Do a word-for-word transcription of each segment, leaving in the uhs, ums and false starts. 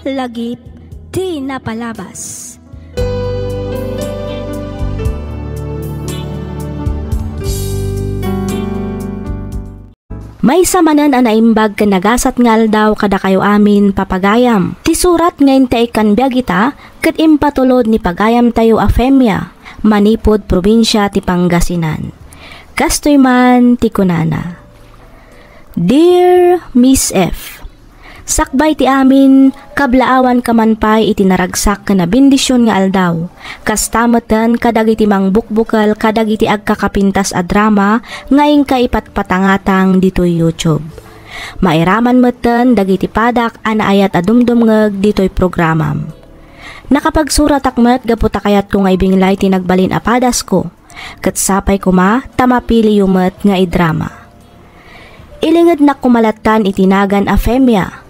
Lagip ti napalabas. Maysa manen a naimbag ken nagasat nga aldaw kadakayo amin, papagayam. Ti surat nga intaykon biag ita ket impatulod ni pagayamtayo a Femia, manipud probinsia ti Pangasinan. Kastoy man ti kunana, Dear Miss F, sakbay ti amin, kablaawanka man pay iti naragsak ken nabendision nga aldaw. Kasta metten kadagiti mangbukbukel kadagiti agkakapintas a drama nga inka ipatpatangatang ditoy YouTube. Mairaman metten dagiti padak a naayat a dumdumngeg ditoy programam. Nakapagsuratak met gapu ta kayatko nga ibinglay ti nagbalin a padasko, ket sapay koma ta mapiliyo met nga idrama. Ilingednak koma lattan iti nagan a Femia.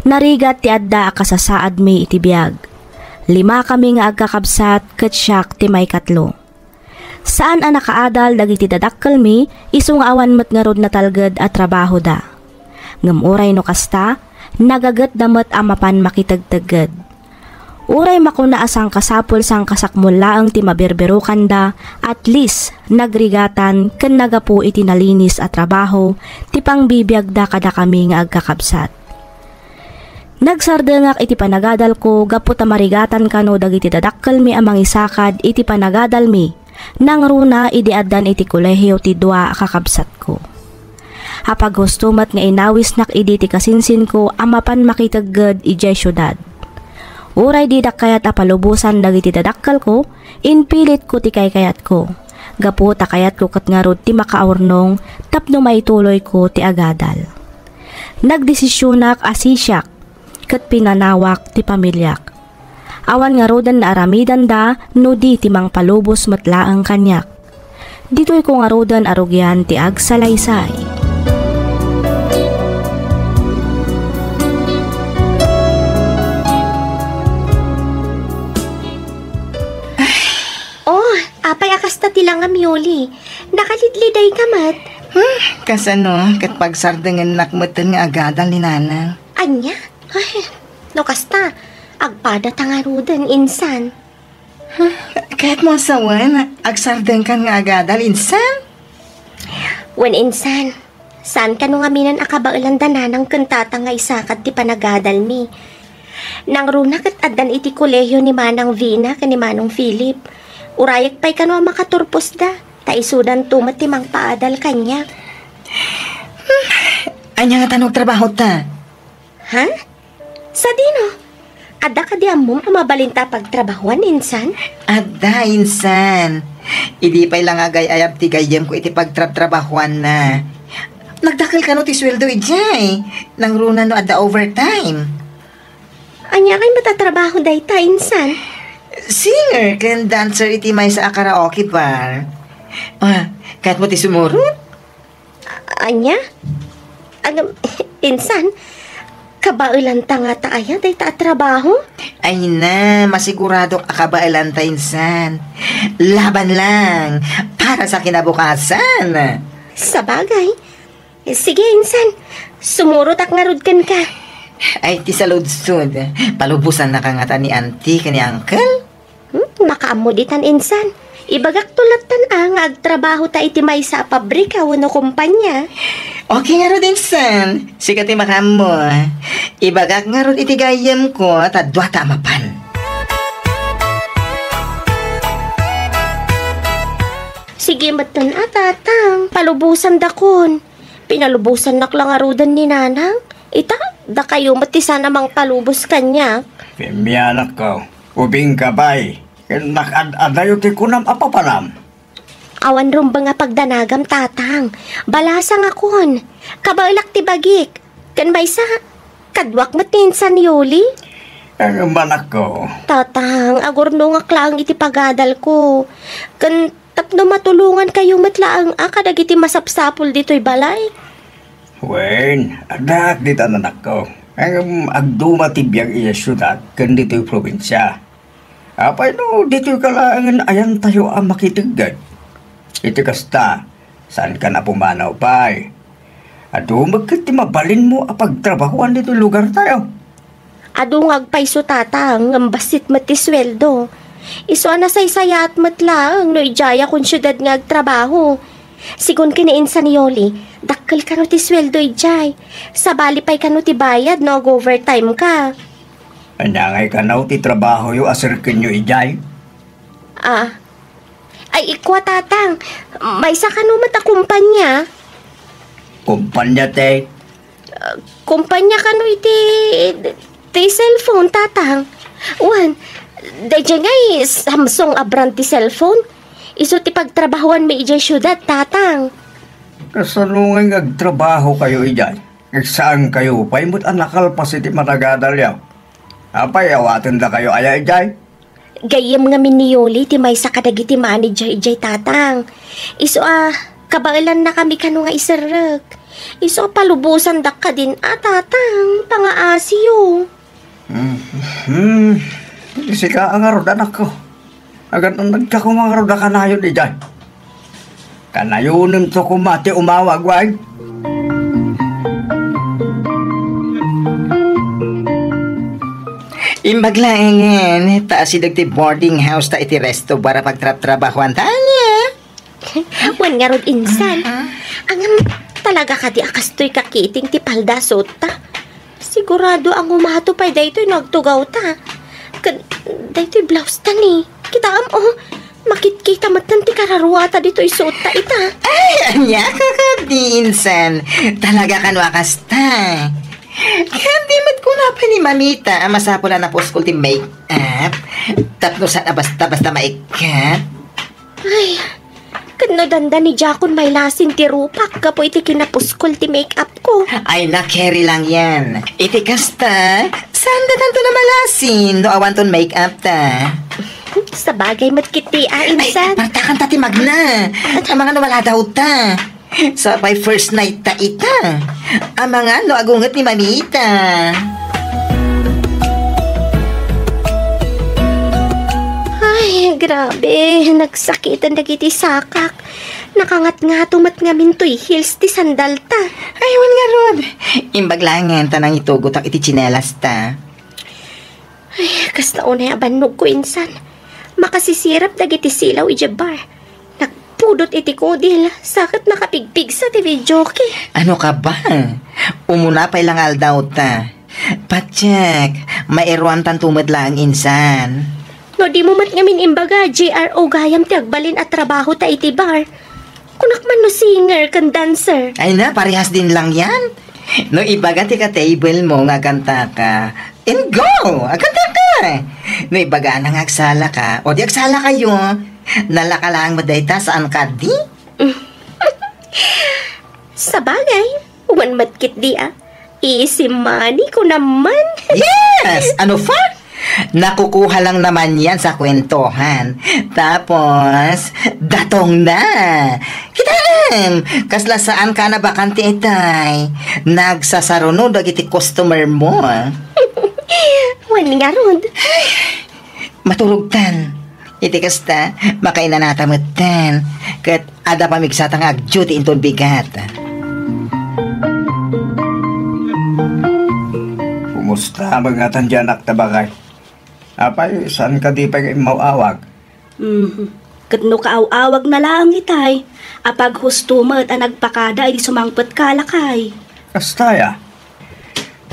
Narigat ti adda a kasasaadmi iti biag. Limakami nga agkakabsat ket siak ti maikatlo. Saan a nakaadal dagiti dadakkelmi isu nga awan met ngarud natalged a trabahoda. Ngem uray no kasta, nagagetda met a mapan makitegtegged. Uray makuna a sangkasapul sangkasakmol laeng ti mabirbirokanda, at least nagrigatan ken nagapu iti nalinis a trabaho ti pangbibiagda kadakami nga agkakabsat. Nagsardengak iti panagadalko gapu ta marigatan kano dagiti dadakkelmi a mangisakad iti panagadalmi, nangruna idi addan iti kolehio ti dua a kakabsatko. Apaghusto met nga inawisnak idi ti kasinsinko a mapan makitegged idiay siudad. Uray didak kayat a palubosan dagiti dadakkelko, impilitko ti kaykayatko, gapu ta kayatko ket ngarud ti makaurnong tapno maituloyko ti agadal. Nagdesisionak a sisiak ket pinanawak ti pamiliak. Awan ngaruden naaramidanda no di ti mangpalubos met laeng kaniak. Ditoyko ngaruden a rugian ti agsalaysay. Oh, apay a kasta ti langam, Yoli? Nakalidlidayka met. Hmm, kasano ket pagsardengennak metten nga agadal ni Nanang? Ania? Ay, no kasta, agpadata ngaruden, insan. Kayatmo a sawen, agsardengkan nga agadal, insan? Wen, insan, saan kano ngamin a kabaelan da Nanang ken Tatang nga isakad ti panagadalmi. Nangruna ket addan iti kolehio ni Manang Vina ken ni Manong Philip. Urayek pay kano a makaturposda, ta isudanto met ti mangpaadal kaniak. Ania ngata no agtrabahota? Ha? Sadino? Adda kadi ammom a mabalinta a pagtrabahuan, insan? Adda, insan. Idi pay la nga agay-ayab ti gayyemko iti pagtrabtrabahuanna. Nagdakkel kano ti sueldo idiay. Nangruna no adda overtime. Ania ngay met a trabaho dayta, insan? Singer ken dancer iti maysa a karaoke bar. Ah, kayatmo ti sumurot? Ania? Agam, insan, kabaelanta ngata aya dayta a trabaho? Ay na, masiguradok a kabaelanta, insan. Laban lang, para sa kinabukasan. Sabagay. Sige, insan, sumurotak ngarud kenka. Ay, ti saludsod, palubosannaka ngata ni auntie ken ni uncle? Hmm, makaammo ditan, insan. Ibagakto lattan a nga agtrabahota iti maysa a pabrika wenno kompania. Okay ngarud, insan. Sika ti makaammo. Ibagak ngarud iti gayyemko ta duata a mapan. Sige metten a, Tatang. Palubosandakon. Pinalubosannak la ngaruden ni Nanang. Ita, dakayo met ti saan a mangpalubos kaniak. Femia, anakko, ubingka pay. Ken nakaad-adayo ti kunam a papanam. Awan rumbeng a pagdanagam, Tatang. Balasangakon. Kabaelak ti bagik. Ken maysa, kaduak met ni insan Yoli. Ngem, anakko. Tatang, agurnongak laeng iti pagadalko. Ken tapno matulongankayo met laeng a kadagiti masapsapul ditoy balay. Wen, addaak ditan, anakko. Ngem agduma ti biag idiay siudad ken ditoy probinsia. Apay no ditoyka laengen ayantayo a makitegged? Iti kasta, saankan a pumanaw pay. Adu met ket ti mabalinmo a pagtrabahoan ditoy lugartayo. Adu nga agpayso, Tatang, ngem bassit met ti sueldo. Isu a nasaysayaat met laeng no idiay a konsiudad nga agtrabaho. Sigun ken ni insa ni Yoli, dakkel kano ti sueldo idiay. Sabali pay kano ti bayad no ag-overtime ka. Ania ngay kano ti trabahoyo a serkenyo idiay? Ah. Ay, ikua, Tatang. Maysa kano met a kumpanya? Kumpanya, te? Ah, kumpanya kano iti, ti cellphone, Tatang? Wen, daydiay ngay Samsung a brand ti cellphone? Isu ti pagtrabahoanmi idiay siudad, Tatang. Kasano ngay nga agtrabahokayo idiay? Saan kayo pay met a nakalpas iti managadalyo? Apay, awatendakayo aya idiay? Gayyem ngamin ni Yoli ti maysa kadagiti manager idiay, Tatang. Isu a, kabaelannakami kano nga iserrek. Isu a palubosandak kadin a, Tatang, pangaasiyo. Hmm. Hmm. Sika a ngarud, anakko. Agan-annadka koma ngarud a kanayon idiay. Kanayonemto koma ti umawag, wen. Imbag laengen, ta asideg ti boarding house ta iti resto bar a pagtrabtrabahoanta, ania? Wen ngarud insan. Aha. Ngem, talaga kadi a kastoy kakiting ti palda a suotta? Sigurado a ngumato pay daytoy no agtugawta. Ket daytoy blouseta ni. Kitaem, o. Makitkita metten ti kararuata ditoy suotta ita. Ay, ania ka kadi, insan? Talaga kano a kasta? Ket di met kuna pay ni mamita a masapul a napuskol ti make-up tapno saan a basta-basta maikkat? Ay, ket no dandani diakon mailasin ti rupak gapu iti kinapuskol ti make-up ko. Ay, nakeri lang yan. Iti kasta, saanda tanto na malasin no awanton make-up ta. Sabagay met kiti a, ay, insan. Partakanta ti magna. Amangan no maladaw ta. Sa pay first night ta ita. Amangan no agunget ni mamita. Ay, grabe. Nagsakiten dagiti sakak. Nakangatngato met ngamin toy heels ti sandalta. Ay, wen ngarud. Imbag laengen ta nangitugotak iti tsinelas ta. Ay, kasta unay a bannogko insan. Makasisirap dagiti silaw idiay bar. Nagpudot iti kudil, sa ket nakapigpigsa ti videoke. Ano ka ba? Umuna pay la nga aldaw ta. Patiek, mairuantanto met laeng insan. No dimo met ngamin imbaga, J R, gayam ti agbalin a trabaho ta iti bar. Kunak man no singer ken dancer. Ay na, parehas din lang yan. No ibaga ti ka-table mo nga agkantaka, and go! Agkantaka! No ibagana nga agsalaka, o di agsalakayo. Nalaka laeng met dayta, saan kadi? Sabagay, wen met ketdi a. Easy money ko naman. Yes! Ano pa? Nakukuha lang naman yan sa kwentohan. Tapos, datong na. Kitaem, kasla saan ka na bakante itay. Nagsasaruno dagiti customer mo. Wen ngarud. Maturogtan. Iti kasta, makainanata metten. Ket adda pamigsata nga agduty inton bigat. Kumusta met ngatan diay anakta, baket? Apay, saan kadi pay nga immaw-awag? Mhm. Ket no kaaw-awagna laeng itay, apaghusto met a nagpakada idi sumangpetka, lakay. Kasta aya.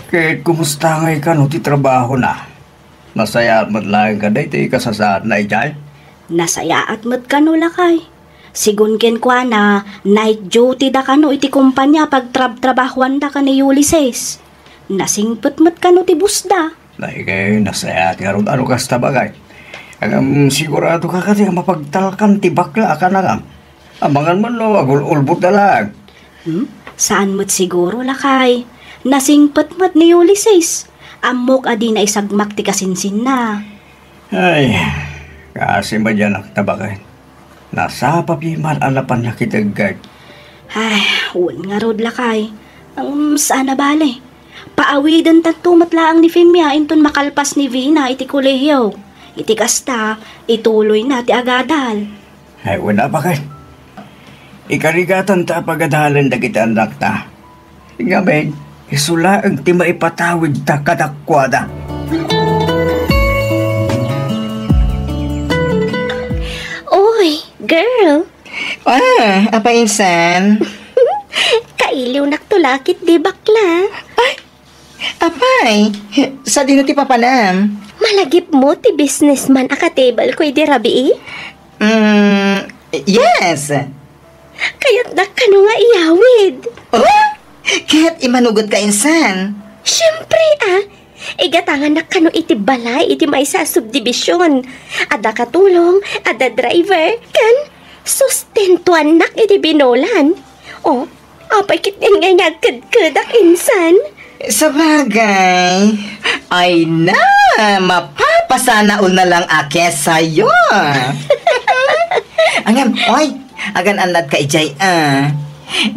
Ket kumusta ngay kano ti trabahona? Nasayaat met laeng kadi ti kasasaadna idiay? Nasayaat met kano, lakay. Sigun kenkuana, night duty da kano iti kumpania a pagtrabtrabahoanda ken ni Ulysses. Nasingpet met kano ti boss da. Nay, ket nasayaat ngarud a no kasta, baket. Ngem sigurado ka kadi a mapagtalkan ti bakla a kanangam? Amangan man no agul-ulbotda laeng. Hmm? Saan met siguro, lakay. Nasingpet met ni Ulysses. Ammok a dina isagmak ti kasinsinna. Ay, kaasi met diay anakta, baket. Nasapa pay man a napan nakiteggek. Ay, wen ngarud, lakay. Ngem saan a bale. Paawidentanto met laeng ni Femia inton makalpas ni Vina iti kolehiyo. Iti kasta, ituloyna ti agadal. Ay, wen a, baket. Ikarigatanta a pagadalen dagiti annakta. Ngamin, isu laeng ti maipatawidta kadakuada. Uy, girl! Ah, apay, insan? Kailiwnak to lakit, di bakla? Ay, apay, sadino ti papanam? Malagipmo ti businessman a ka-table ko idi rabii? Mm, yes. Kayatnak kano nga iyawid. Oh? Ket imanugetka, insan? Siempre, ah. Igatangannak kano iti balay iti maysa a subdivision. Adda katulong, adda driver, ken sustentuannak iti binolan. Oh, apay ket ngay nga agkedkedak, insan? Sabagay. Ay na, mapapasanaol na lang a kesayo. Ngem, oy, agan-annadka idiay, ah.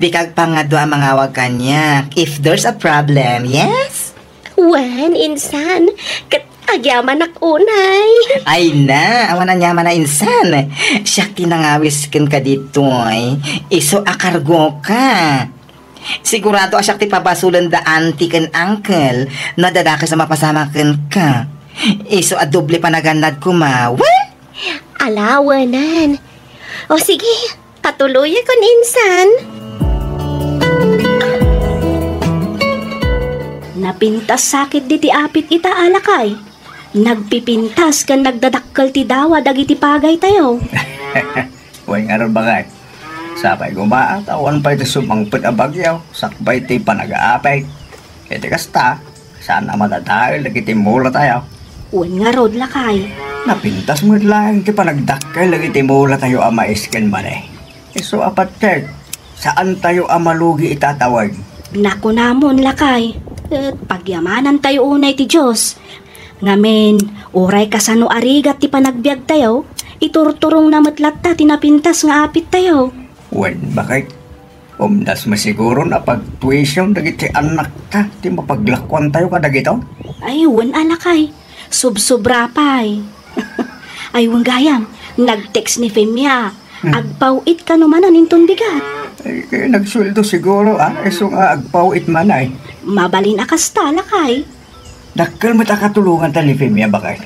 Dika agpangadua a mangawag kaniak if there's a problem, yes? Wen, insan, ket agyamanak unay. Ay na, awan aniaman a insan. Siak ti nangawis kenka ditoy. Isu a kargoka. Sigurado a siak ti pabasolen da auntie ken uncle no adda dakes a mapasamak kenka. Isu a doble panagannad koma. Wen? Alawanan. O sige, patuloyakon, insan. Napintas sakit diti apit ita a lakay. Nagpipintas ken nagdadakkel ti dawa dagiti pagaytayo. Wen ngarud, bakay. Sapay koma ta awan pay ti sumangpet a bagyo sakbay ti panagaapay. Iti kasta, saan a madadael dagiti mulatayo. Wen ngarud, lakay. Napintas met laeng ti panagdakkel dagiti mulatayo a mais ken mani. Isu a patgek, saantayo a malugi ita a tawag. Nakunamon, lakay, ket pagyamanantayo unay ti Dios. Ngamin, uray kasano a rigat ti panagbiagtayo, iturturongna met latta ti napintas nga apittayo. Wen, bakay. Umdas masiguro a pagtuition dagiti annakta ti mapaglakuantayo kadagito. Ay, wen a, lakay. Subsobra pay. Ay, wen gayam, nag-text ni Femia. Hmm. Agpaw-it kano manen inton bigat. Ay, kay nagsueldo siguro, ah. Isu nga agpaw-it man ay. Mabalin a kasta, lakay. Dakkel met a katulonganta ni Femia, bakay.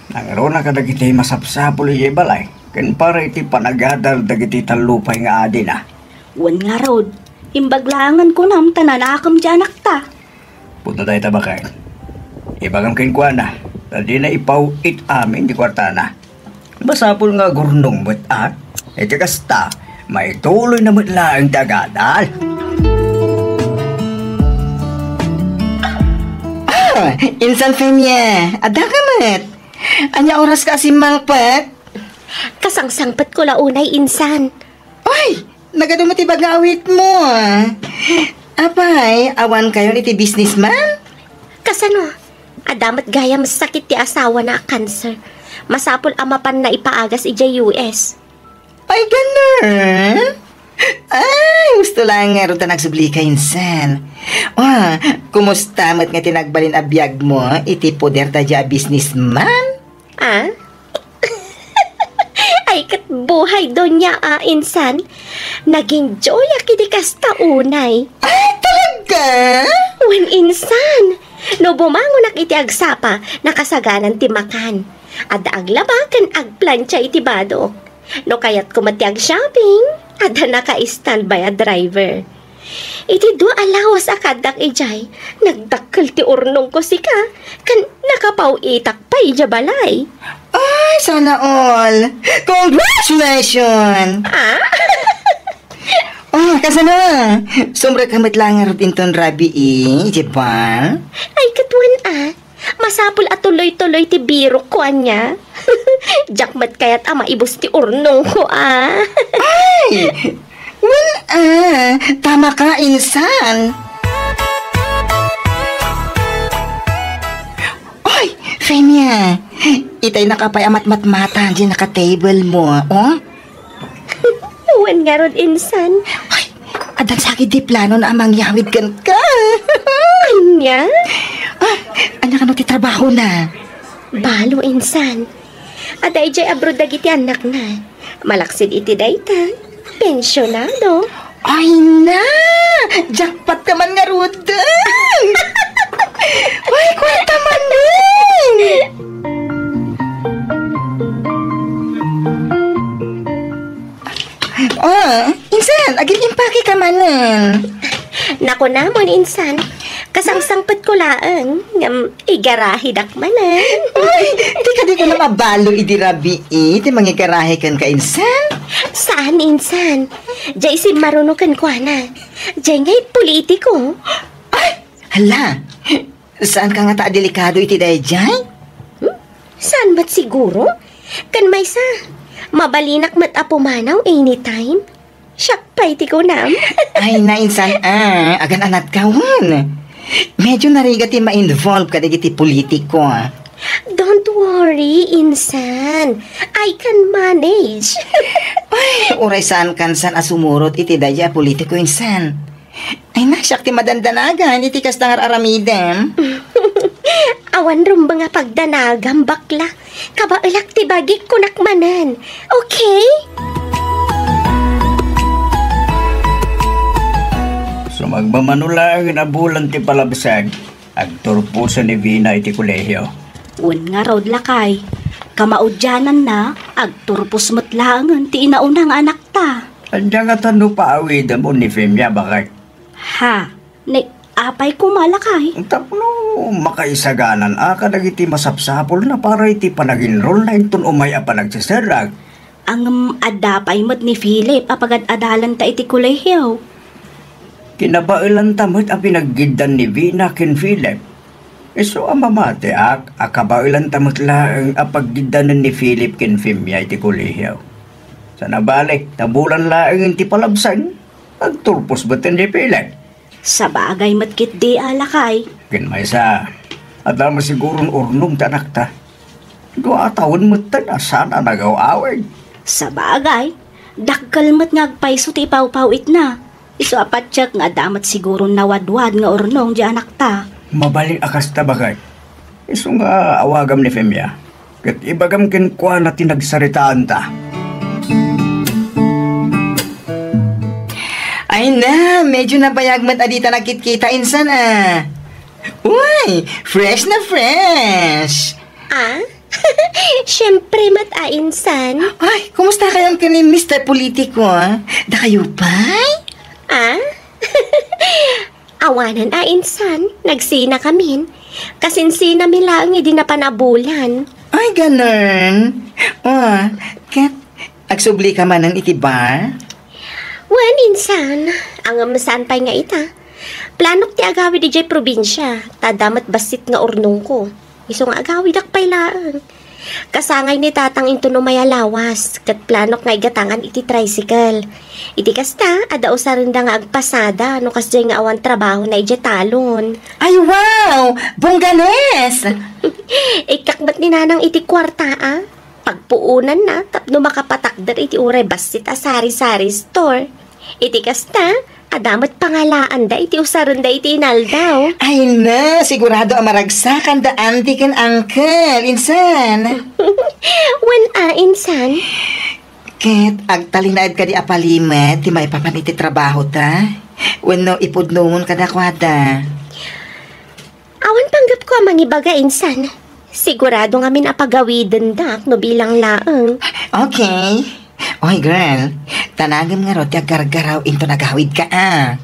Nangruna kadagiti masapsapul idiay balay, ken para iti panagadal dagiti tallupay nga adina. Wen ngarud, imbag laengen kunam ta nanakem ti anakta. Pudno dayta, bakay. Ibagam kenkuana, ta dina ipaw-it amin ti kuartana. Masapul nga agurnong met, a. Iti kasta, maituloyna met laeng ti agadal. Ah, insan Femia, addaka met. Ania oraska a simmangpet? Kasangsangpetko la unay, insan. Oy, nagadu met ti bag nga awitmo, a. Apay, awankayon iti businessman? Kasano? Adda met gayam sakit ti asawana a cancer. Masapul a mapanna ipaagas idiay U S. Ay, ganun? Ay, husto laeng ngarud ta nagsublika, insan. Ah, kumusta met nga ti nagbalin a biagmo iti poder daydiay a businessman? Ah? Ay, ket buhay donia a, insan. Nag-enjoyak iti kasta unay. Ay, talaga? Wen, insan. No bumangonak iti agsapa, nakasaganan ti makan. Adda aglaba ken agplancha iti bado. No kayatko met ti ag-shopping, adda naka-standby a driver. Iti dua a lawas a kaaddak idiay, nagdakkel ti urnongko sika, ken nakapaw-itak pay idiay balay. Ay, sana all! Congratulations! Ah? Oh, kasano? Sumrek ka met laeng ngarud inton rabii, di ba? Ay, ket wen a. Masapul a tuloy-tuloy ti birokko ania. Diak met kayat a maibus ti urnongko a. Ay! Wen a, tama ka, insan. Oy, Femia, itay naka pay a matmatmatan diay naka-table mo, oh? Wen ngarud, insan. Ay, addan sakit ti planona a mangyawid kenka. Ania? Ah, ania kano ti trabahona? Balo, insan. Adda idiay abroad dagiti annakna. Malaksid iti dayta, pensionado. Ay na! Jackpot ka man ngaruden! Ay, kwarta manen! Ah, insan, agin-impake ka manen. Nakunamon, insan. Kasangsangpet ko laeng, ngem igarahidak manen. Ay, di kadi ko na mabalo idi rabii, ti mangigarahi ken ka, insan? Saan, insan. Jay simmaruno ken kuana. Jay ngay politiko. Ay, hala. Saan ka ngata a delikado iti daydiay? Hmm? Saan met siguro? Ken maysa, mabalinak met a pumanaw anytime. Siak pay ti kunam. Ay, na, insan, ah, agan-anat ka wen. Medyo narigat ti ma-involve kadagiti politiko, ah. Don't worry, insan. I can manage. Ay, uray saan kansan a sumurot iti daydiay a politiko, insan. Ay, na, siak ti madandanagan iti kasta nga ar-aramidem. Awan rumbeng a pagdanagam, bakla. Kabaelak ti bagik, kunak manen. Okay? Sumagmamano laeng a bulan ti palabsag, agturposen ni Vina iti kolehio. Wen ngarud, lakay. Kamaudiananna, agturpos met laengen ti inauna nga anakta. Ania ngata no paawidem ni Femia, baket? Ha? Ni, apay koma, lakay? Tapno makaisaganan a kadagiti masapsapulna para iti panag-enrollna inton umay a panagseserrek. Ngem adda pay met ni Philip a pagad-adalanta iti kolehio. Kinabaelanta met a pinaggiddan ni Vina ken Philip. Isu a mamatiak a kabaelanta met laeng a paggiddanen ni Philip ken Femia iti kolehio. Sana bale, ta bulan laeng ti palabsag, agturpos met ni Philip. Sabagay met ketdi a, lakay. Ken maysa, adda met siguron urnong ti anakta. Dua a tawen metten a saan a nagaw-awid. Sabagay, dakkel met nga agpayso ti ipawpaw-itna. Isu a patiek nga adda met siguron nawadwad nga urnong ti anakta. Mabalin a kasta, baket. Isu nga awagam ni Femia, ket ibagam kenkuana ti nagsaritaanta. Ay na, medyo nabayag met a dita nagkitkita, insan, ah. Uy, fresh na fresh! Ah? Siyempre met a, insan. Ay, kumusta kayo ken ni Mister Politiko, ah? Dakayo pay? Ah? Awanan a, insan, nagsinakamin. Kasinsinami laeng idi napan a bulan. Ay, ganun. Oh, ket agsubli ka manen iti bar? Wen, insan, ngem saan pay nga ita. Planok ti agawid idiay probinsia, ta adda met bassit nga urnongko. Isu nga agawidak pay laeng. Kasangay ni Tatang inton umay a lawas, ket planok nga igatangan iti tricycle. Iti kasta, adda usarenda nga agpasada no kasdiay nga awan trabahona idiay talon. Ay, wow! Bongganes! Ikkak met ni Nanang iti kuarta, a. Pagpuonanna tapno makapatakder iti uray bassit a sari-sari store. Iti kasta, adda met pangalaanda iti usarenda iti inaldaw. Ay na, sigurado a maragsakanda, auntie ken uncle, insan. Wen a, insan. Ket agtalinaed kadi a palimed ti maipapan iti trabahota? Wenno ipudnongon kadakuada? Awan panggepko a mangibaga, insan. Sigurado ngamin a pagawidendak no bilang laeng. Okay. Oy, girl, tanagem ngarud ti aggargaraw inton agawidka, a.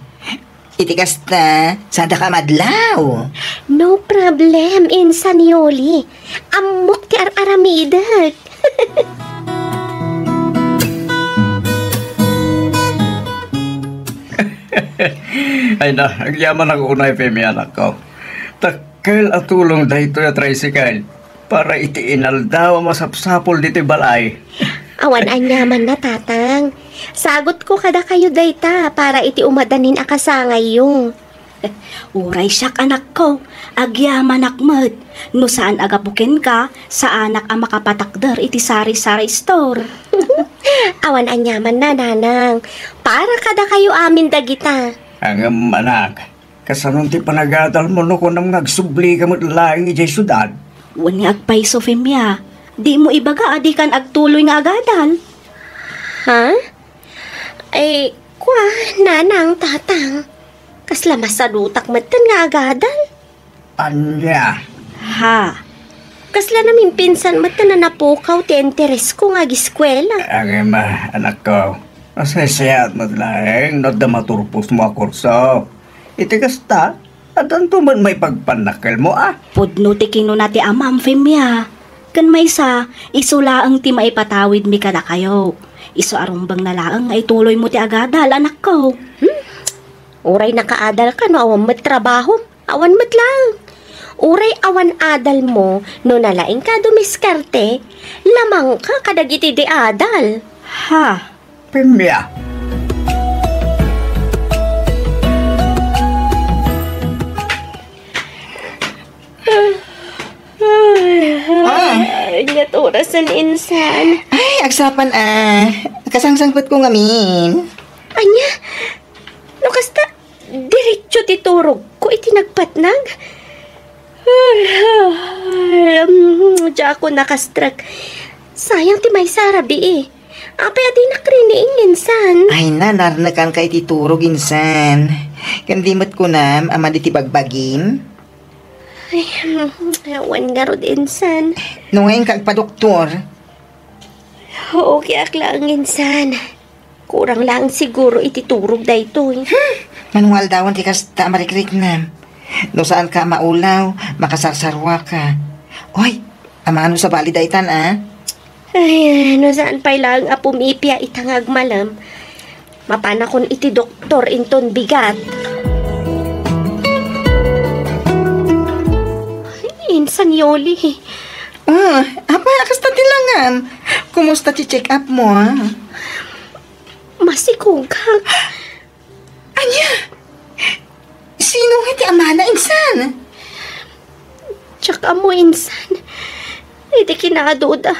Iti kasta, saanda ka madlaw. No problem, insan Yoli. Ammok ti ar-aramidek. Ay na, agyamanak unay, Femi, anakko. Dakkel a tulong daytoy a tricycle para iti inaldaw a masapsapul ditoy balay. Awan aniamanna, Tatang. Sagutko kadakayo dayta para iti umadanin a kasangayyo. Uray siak, anakko, agyamanak met. No saan a gapu kenka, saanak a makapatakder iti sari-sari store. Awan aniamanna, Nanang. Para kadakayo amin dagita. Ngem, anak, kasano ti panagadalmo no kunam nga agsublika met laeng idiay siudad? Wen nga agpayso, Femia. Dimo ibaga a dikan agtuloy nga agadal. Ha? Ay, kua, Nanang, Tatang. Kasla masadutak metten nga agadal. Ania? Ha? Kasla namimpinsan met ta nanapukaw ti interesko nga agiskuela. Agima, anakko. Masaysayaat met laeng no adda maturposmo a kurso. Iti kasta, addanto met maipagpannakkelmo a. Pudno ti kinuna ti amam, Femia. Ken maysa, isu laeng ti maipatawidmi kadakayo. Isu a rumbengna laeng nga ituloymo ti agadal, anakko. Hmm? Uray nakaadalka no awan met trabaho. Awan met laeng. Uray awan adalmo no nalaingka a dumiskarte, lamangka kadagiti di adal. Ha? Femia. Ah. Ania ti orasen, insan? Ay, agsapa a. Kasangsangpetko ngamin. Ania? No kasta, diretso ti turogko iti nagpatnag. Ay, ay, mm, diakon nakastrek. Sayang ti maysa a rabii. Apay a dinak riniing, insan? Ay, nanarnekanka iti turog, insan. Ken di met kunam a madi ti bagbagim? Ay, mm, awan ngarud, insan. No ngayon ka agpadoktor? Okay ak laeng, insan. Kurang laeng siguro iti turog daytoy. Hmm, mano nga aldawen ti kasta a marikriknam. No saanka a maulaw, makasarsaruaka. Oy, amano sabali daytan, a? Ay, no saan pay laeng a pumipia ita nga agmalem, mapanakon iti doktor inton bigat. Ay, insan Yoli. Ah, apay a kasta ti langam? Kumusta ti check-up mo, a? Masikog. Ania? Sino nga ti amana, insan? Diak ammo, insan. Iti kinaduda,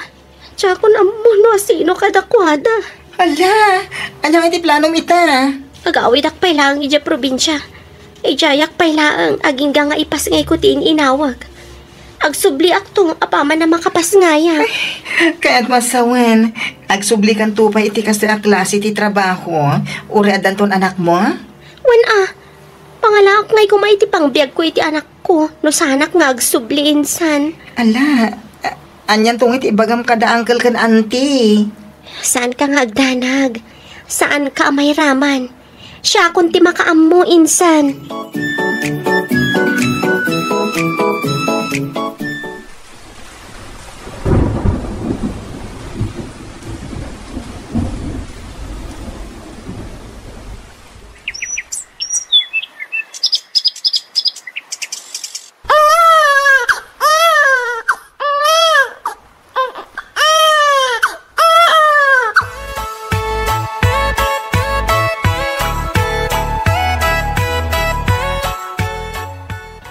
diakon ammo no asino kadakuada. Ala, ania nga ti planom ita? Agawidak pay laeng idiay probinsia. Idiayak pay laeng agingga nga ipasngayko ti in-inawag. Agsubliakto apaman a makapasngayam. Ay, kayatmo a sawen, agsublikanto pay iti kasta a klase ti trabaho, uray addanton anakmo? Wen a, pangalaak ngay koma iti pangbiagko iti anakko, no saanak nga agsubli, insan. Ala, a-, anianto nga iti ibagam kada uncle ken auntie? Saanka nga agdanag. Saanka a mairaman. Siakon ti makaammo, insan.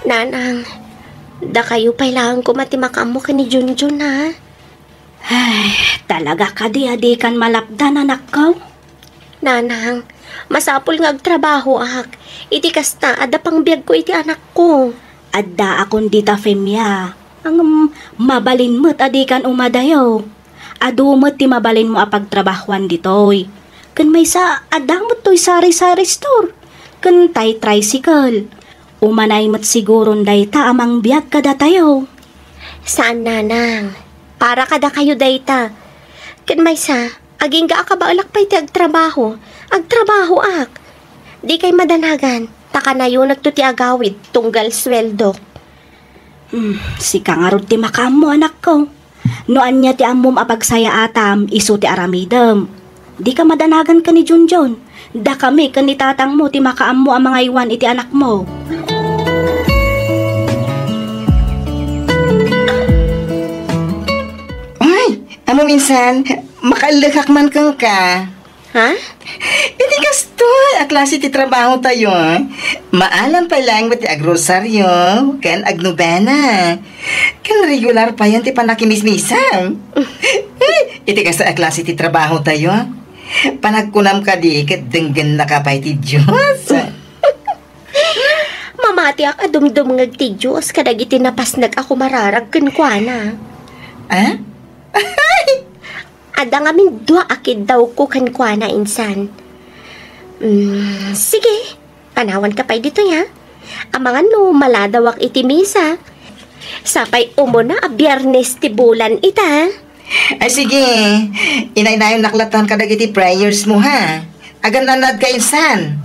Nanang, dakayo pay laeng koma ti makaammo ken ni Junjun, ha? Ay, talaga kadi a dikan malapdan, anakko? Nanang, masapul nga agtrabahoak. Iti kasta, adda pangbiagko iti anakko. Addaakon dita, Femia. Ngem, mabalin met a dikan umadayo. Adu met ti mabalinmo a pagtrabahoan ditoy. Ken maysa, adda met toy sari-sari store. Ken tay tricycle. Umanay met siguron dayta a mangbiag kadatayo. Saan, nanang. Para kadakayo dayta. Ken maysa, agingga a kabaelak pay ti agtrabaho, agtrabahoak. Dikay madanagan, ta kanayonekto ti agawid tunggal sueldok. Hmm, sika ngarud ti makaammo, anakko. No ania ti ammom a pagsayaatam, isu ti aramidem. Dika madanagan ken ni Junjun. Dakami ken ni tatangmo ti makaammo a mangaywan iti anakmo. Ay, ammom insan, makaellekak man kenka. Ha? Iti kastoy a klase ti trabahotayo, maalam pay laeng met ti agrosaryo ken agnobena. Ken regular payen ti panakimismisam. Iti kasta a klase ti trabahotayo, panagkunam kadi ket denggennaka pay ti Dios. Mamatiak a dumdumngeg ti Dios kadagiti napasnek a kumararag kenkuana. Ah? Adda ngamin dua a kiddawko kenkuana, insan. Mm, sige, panawanka pay ditoy, ha? Amangan no maladawak iti misa. Sapay umuna a Biyernes ti bulan ita. Ay, sige. Inaynayon latta kadagiti prayers mo, ha? Agan-anad ka insan.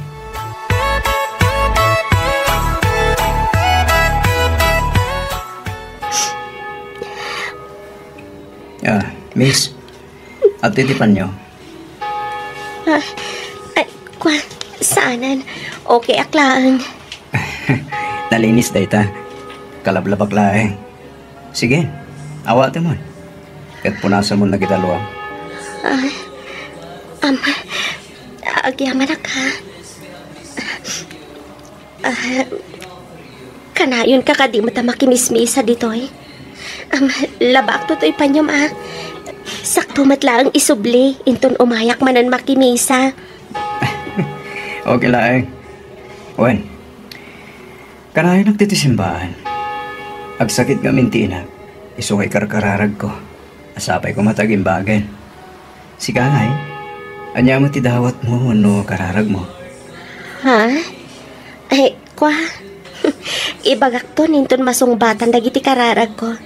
Ah, miss, adtoy ti panyo. Ah, ay, kwa, saanen? Okay ak laeng. Nalinis dayta. Kalablabak laeng. Sige, awatemon. Ket punasamon dagiti aluam. Ah, am, agyamanak, ha? Ah, kanayon ka kadi met a makimismisa ditoy? Am, labaakto toy panyom, a. Sakto met laeng isubli, inton umayak manen makimisa. Okay laeng. Wen, kanayonak ditoy simbaan. Agsakit ngamin ti inak, isu nga ikarkararagko. Sapay koma ta agimbagen. Sika ngay, ania met ti dawatmo wenno kararagmo? Ha? Ay, kwa. Ibagakton inton masungbatan dagiti kararagko.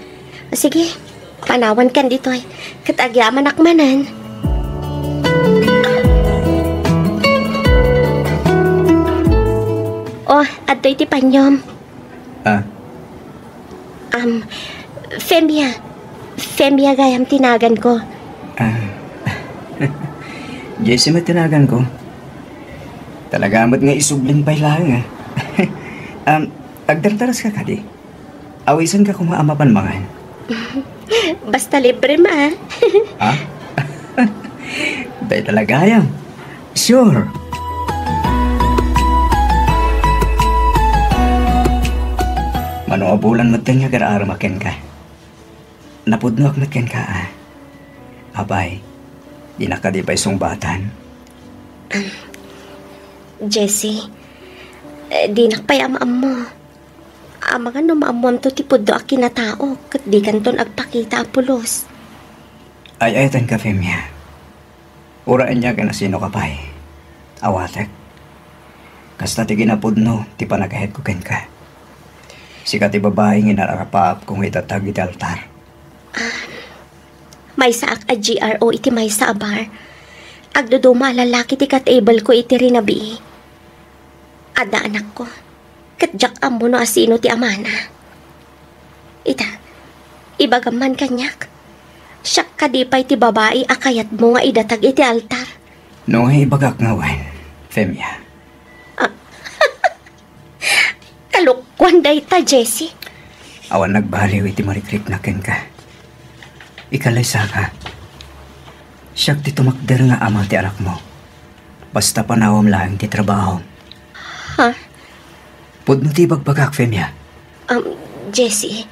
Sige, panawankan ditoy. Ket agyamanak manen. Oh, adtoy ti panyom. Ah. Am, Femia. Femia gayam ti naganko. Ah. Jessie met ti naganko. Talaga met nga isublim pay laeng, a. Am, agdardaras ka kadi? Awisanka koma a mapan mangan. Basta librem, a. Ha? Dayta la gayam. Sure. Mano a bulan met nga agar-arem kenka. Napudnoak met kenka, a. Apay, dinak kadi pay sungbatan? Jessie, eh, dinak pay am-ammo. Amangan no maammoamto ti pudno a kinatao ket dikanton agpakita a pulos. Ay-ayatenka, Femia. Uray ania ken a sinoka pay, awatek. Kasta ti kinapudno ti panagayatko kenka. Sika ti babai nga inarapaapko nga idatag iti altar. Ah, maysaak a G R O iti maysa a bar. Agduduma a lalaki ti ka-table ko iti rinabii. Adda anakko. Ket diak ammo no asino ti amana. Ita, ibagam man kaniak. Siak kadi pay ti babai a kayatmo nga idatag iti altar? No nga ibagak nga wen, Femia. Ah. Kalokuan dayta, Jessie. Awan nagbaliw iti marikriknak kenka. Ikalaysaka. Siak ti tumakder nga ama ti anakmo. Basta panawam laeng ti trabahom. Ha? Pudno ti ibagbagak, Femia. Um, Jessie,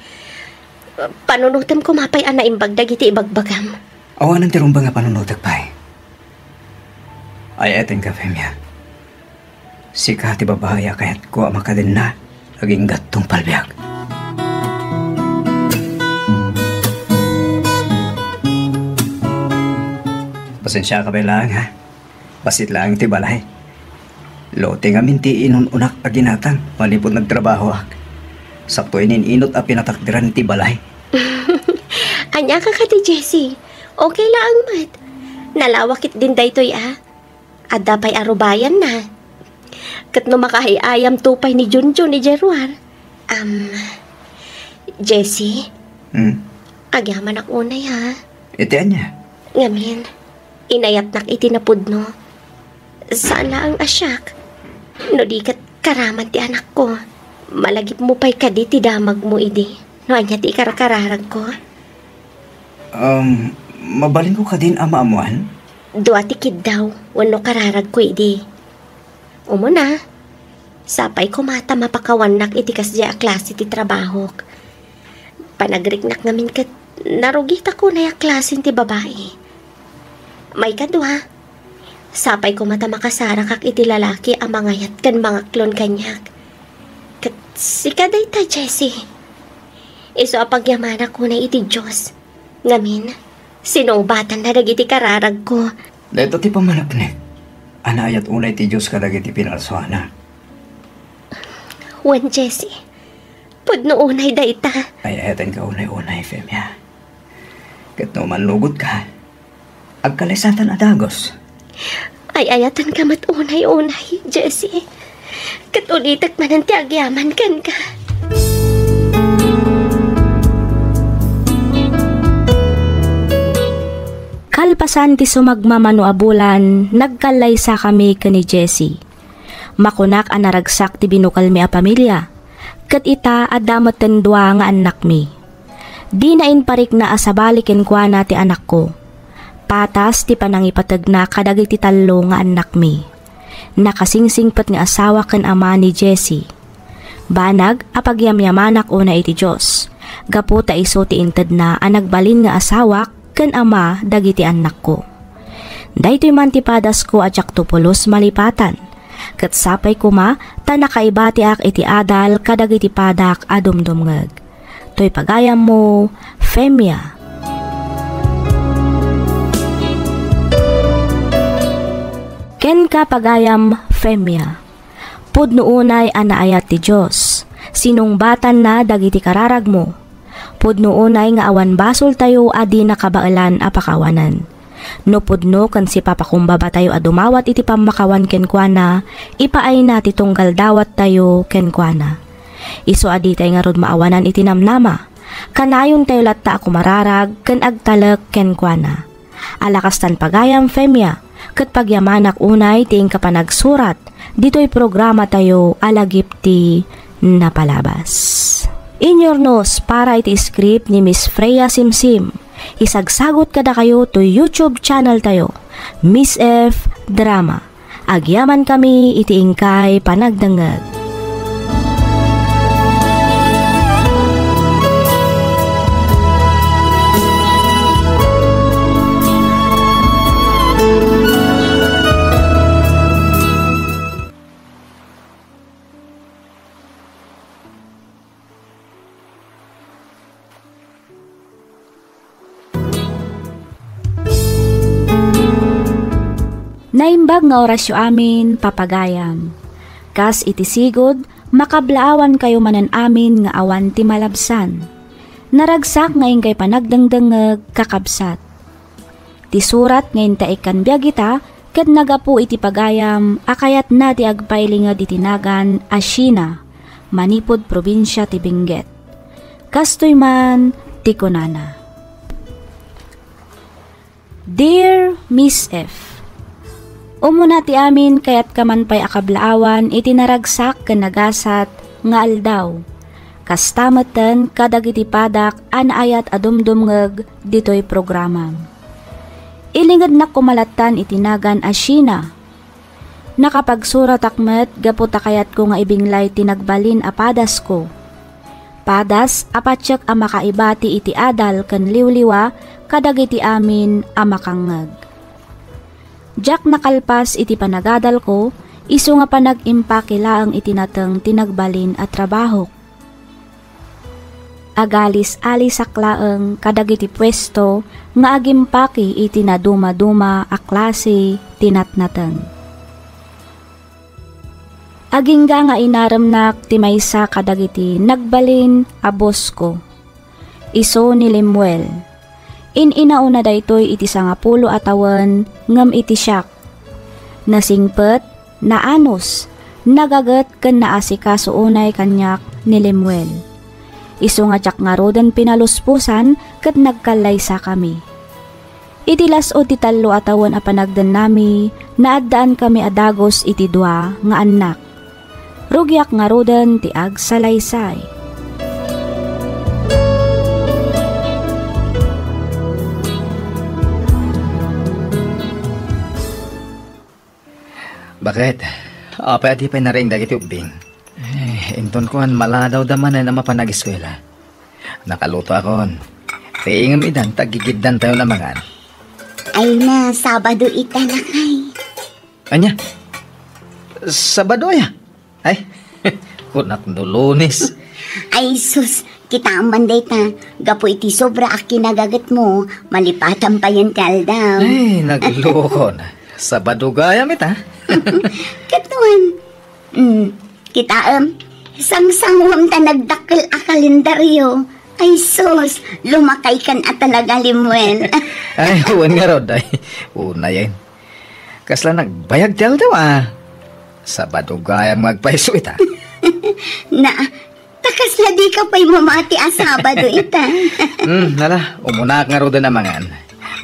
panunotem koma pay a naimbag dagiti ibagbagam. Awanen ti rumbeng a panunotek pay. Ay-ayatenka, Femia. Sika ti babai a kayatko a makadenna agingga tungpal biag. Pasensiaka pay laeng, ha? Bassit laeng ti balay. Lote ngamin ti inun-unak a ginatang manipud nagtrabahoak. Sakto inin-inut a pinatakderan ti balay. Ania ka kadi, Jessie? Okay laeng met. Nalawak ketdin daytoy, a. Adda pay a rubayanna. Ket no makaay-ayamto pay ni Junjun idiay ruar. Am, Jessie? Hmm? Agyamanak unay, ha? Iti ania? Ngamin, inayatnak iti napudno. Saan laeng a siak. No di ket karaman ti anakko. Malagipmo pay kadi ti damagmo idi no ania ti ikarkararagko? Um, mabalinko kadin a maammoan? Dua ti kiddaw wenno kararagko idi. Umuna, sapay koma ta mapakawannak iti kasdiay a klase ti trabahok. Panagriknak ngamin ket narugitak unay a klasen ti babai. Maikadua, sapay koma ta makasarakak iti lalaki a mangayat ken mangaklon kaniak. Ket sika dayta, Jessie. Isu a pagyamanak unay iti Dios. Ngamin, sinungbatanna dagiti kararagko. Dayta ti pammaneknek a naayat unay ti Dios kadagiti pinalsuana. Wen, Jesse. Pudno unay dayta. Ay-ayatenka unay-unay, Femia. Ket no manlugotka, agkalaysatan a dagus. Ay-ayatenka met unay-unay, Jesse. Ket ulitek manen ti agyaman kenka. Kalpasan ti sumagmamano a bulan, nagkallaysakami ken ni Jesse. Makunak a naragsak ti binukelmi a pamilia, ket ita, adda metten dua nga annakmi. Dina imparikna a sabali kenkuana ti anakko. Patas ti panangipategna kadagiti tallo nga annakmi. Nakasingsingpet nga asawa ken ama ni Jesse. Banag a pagyamyamanak unay iti Dios, gapu ta isu ti intedna a nagbalin nga asawak ken ama dagiti annakko. Daytoy man ti padasko a diakto pulos malipatan, ket sapay koma ta nakaibatiak iti adal kadagiti padak a dumdumngeg. Toy pagayammo, Femia. Kenka, pagayam Femia. Pudno unay a naayat ti Dios. Sinungbatanna dagiti kararagmo. Pudno unay nga awan basoltayo a di nakabaelan a pakawanen. No pudno ken sipapakumbabatayo a dumawat iti pammakawan kenkuana, ipaayna ti tunggal dawattayo kenkuana. Isu a ditay ngarud maawanan iti namnama, kanayontayo latta a kumararag ken agtalek kenkuana. Ala kastan pagayam, Femia, ket pagyamanak unay ti inka panagsurat ditoy programatayo a Lagip ti Napalabas. Inyurnos para iti script ni Miss Freya Simsim. Isagsagot kadakayo toy YouTube channel tayo, Miss F Drama. Agyamankami iti inkay panagdengngeg. Naimbag nga orasyo amin, papagayam. Kas iti sigud, makablaawankayo manen amin nga awan ti malabsan. Naragsak nga inkay panagdengdengngeg, kakabsat. Ti surat nga intaikkan biag ita ket naggapu iti pagayam a kayatna ti agpailinged iti nagan a Sheena, manipud probinsia ti Benguet. Kastoy man ti kunana. Dear Miss F, umuna ti amin, kayatka man pay a kablaawan iti naragsak ken nagasat nga aldaw. Kasta metten kadagiti padak a naayat a dumdumngeg ditoy programam. Ilingednak koma lattan iti nagan a Sheena. Nakapagsuratak met gapu ta kayatko nga ibinglay ti nagbalin a padasko. Padas a patiek a makaibati iti adal ken liwliwa kadagiti amin a makangngeg. Diak nakalpas iti panagadalko, isu nga panag-impaki laeng iti nateng ti nagbalin a trabahok. Agalis-alisak laeng kadagiti puesto nga agimpaki iti nadumaduma a klase ti natnateng. Agingga nga inaremnak ti maysa kadagiti nagbalin a bosko. Isu ni Lemuel. In-inauna daytoy iti sangapulo a tawen ngem iti siak. Nasingpet, naanus, nagaget ken naasikaso unay kaniak ni Lemuel. Isu nga diak ngaruden pinalusposan ket nagkallaysakami. Iti las-ud ti tallo a tawen a panagdennami, naaddaankami a dagus iti dua nga annak. Rugiak ngaruden ti agsalaysay. Baket, apay a di pay nariing dagiti ubbing? Eh, inton kuan, maladawda manen a mapan ageskuela. Nakalutoakon. Ti ingem idan, ta aggigiddantayon a mangan. Ay na, Sabado ita, lakay. Ania? Sabado aya? Ay, kunak no Lunes. Ay, sus, kitaem man dayta, gapu iti sobra a kinagagetmo, malipatan payen ti aldaw. Ay, nagloko na. Sabado gayam ita. Ket wen, mm, kitaem, Sangsangwam ta nagdakkel a kalendaryo. Ay sus, lumakaykan a talaga, Lemuel. Ay, wen ngarud, ay. Unayen. Kasla nagbayag ti aldaw, a. Sabado gayam nga agpayso ita. Na, ta kasla dika pay mamati a Sabado ita. Hmm, ala, umunak ngaruden a mangan.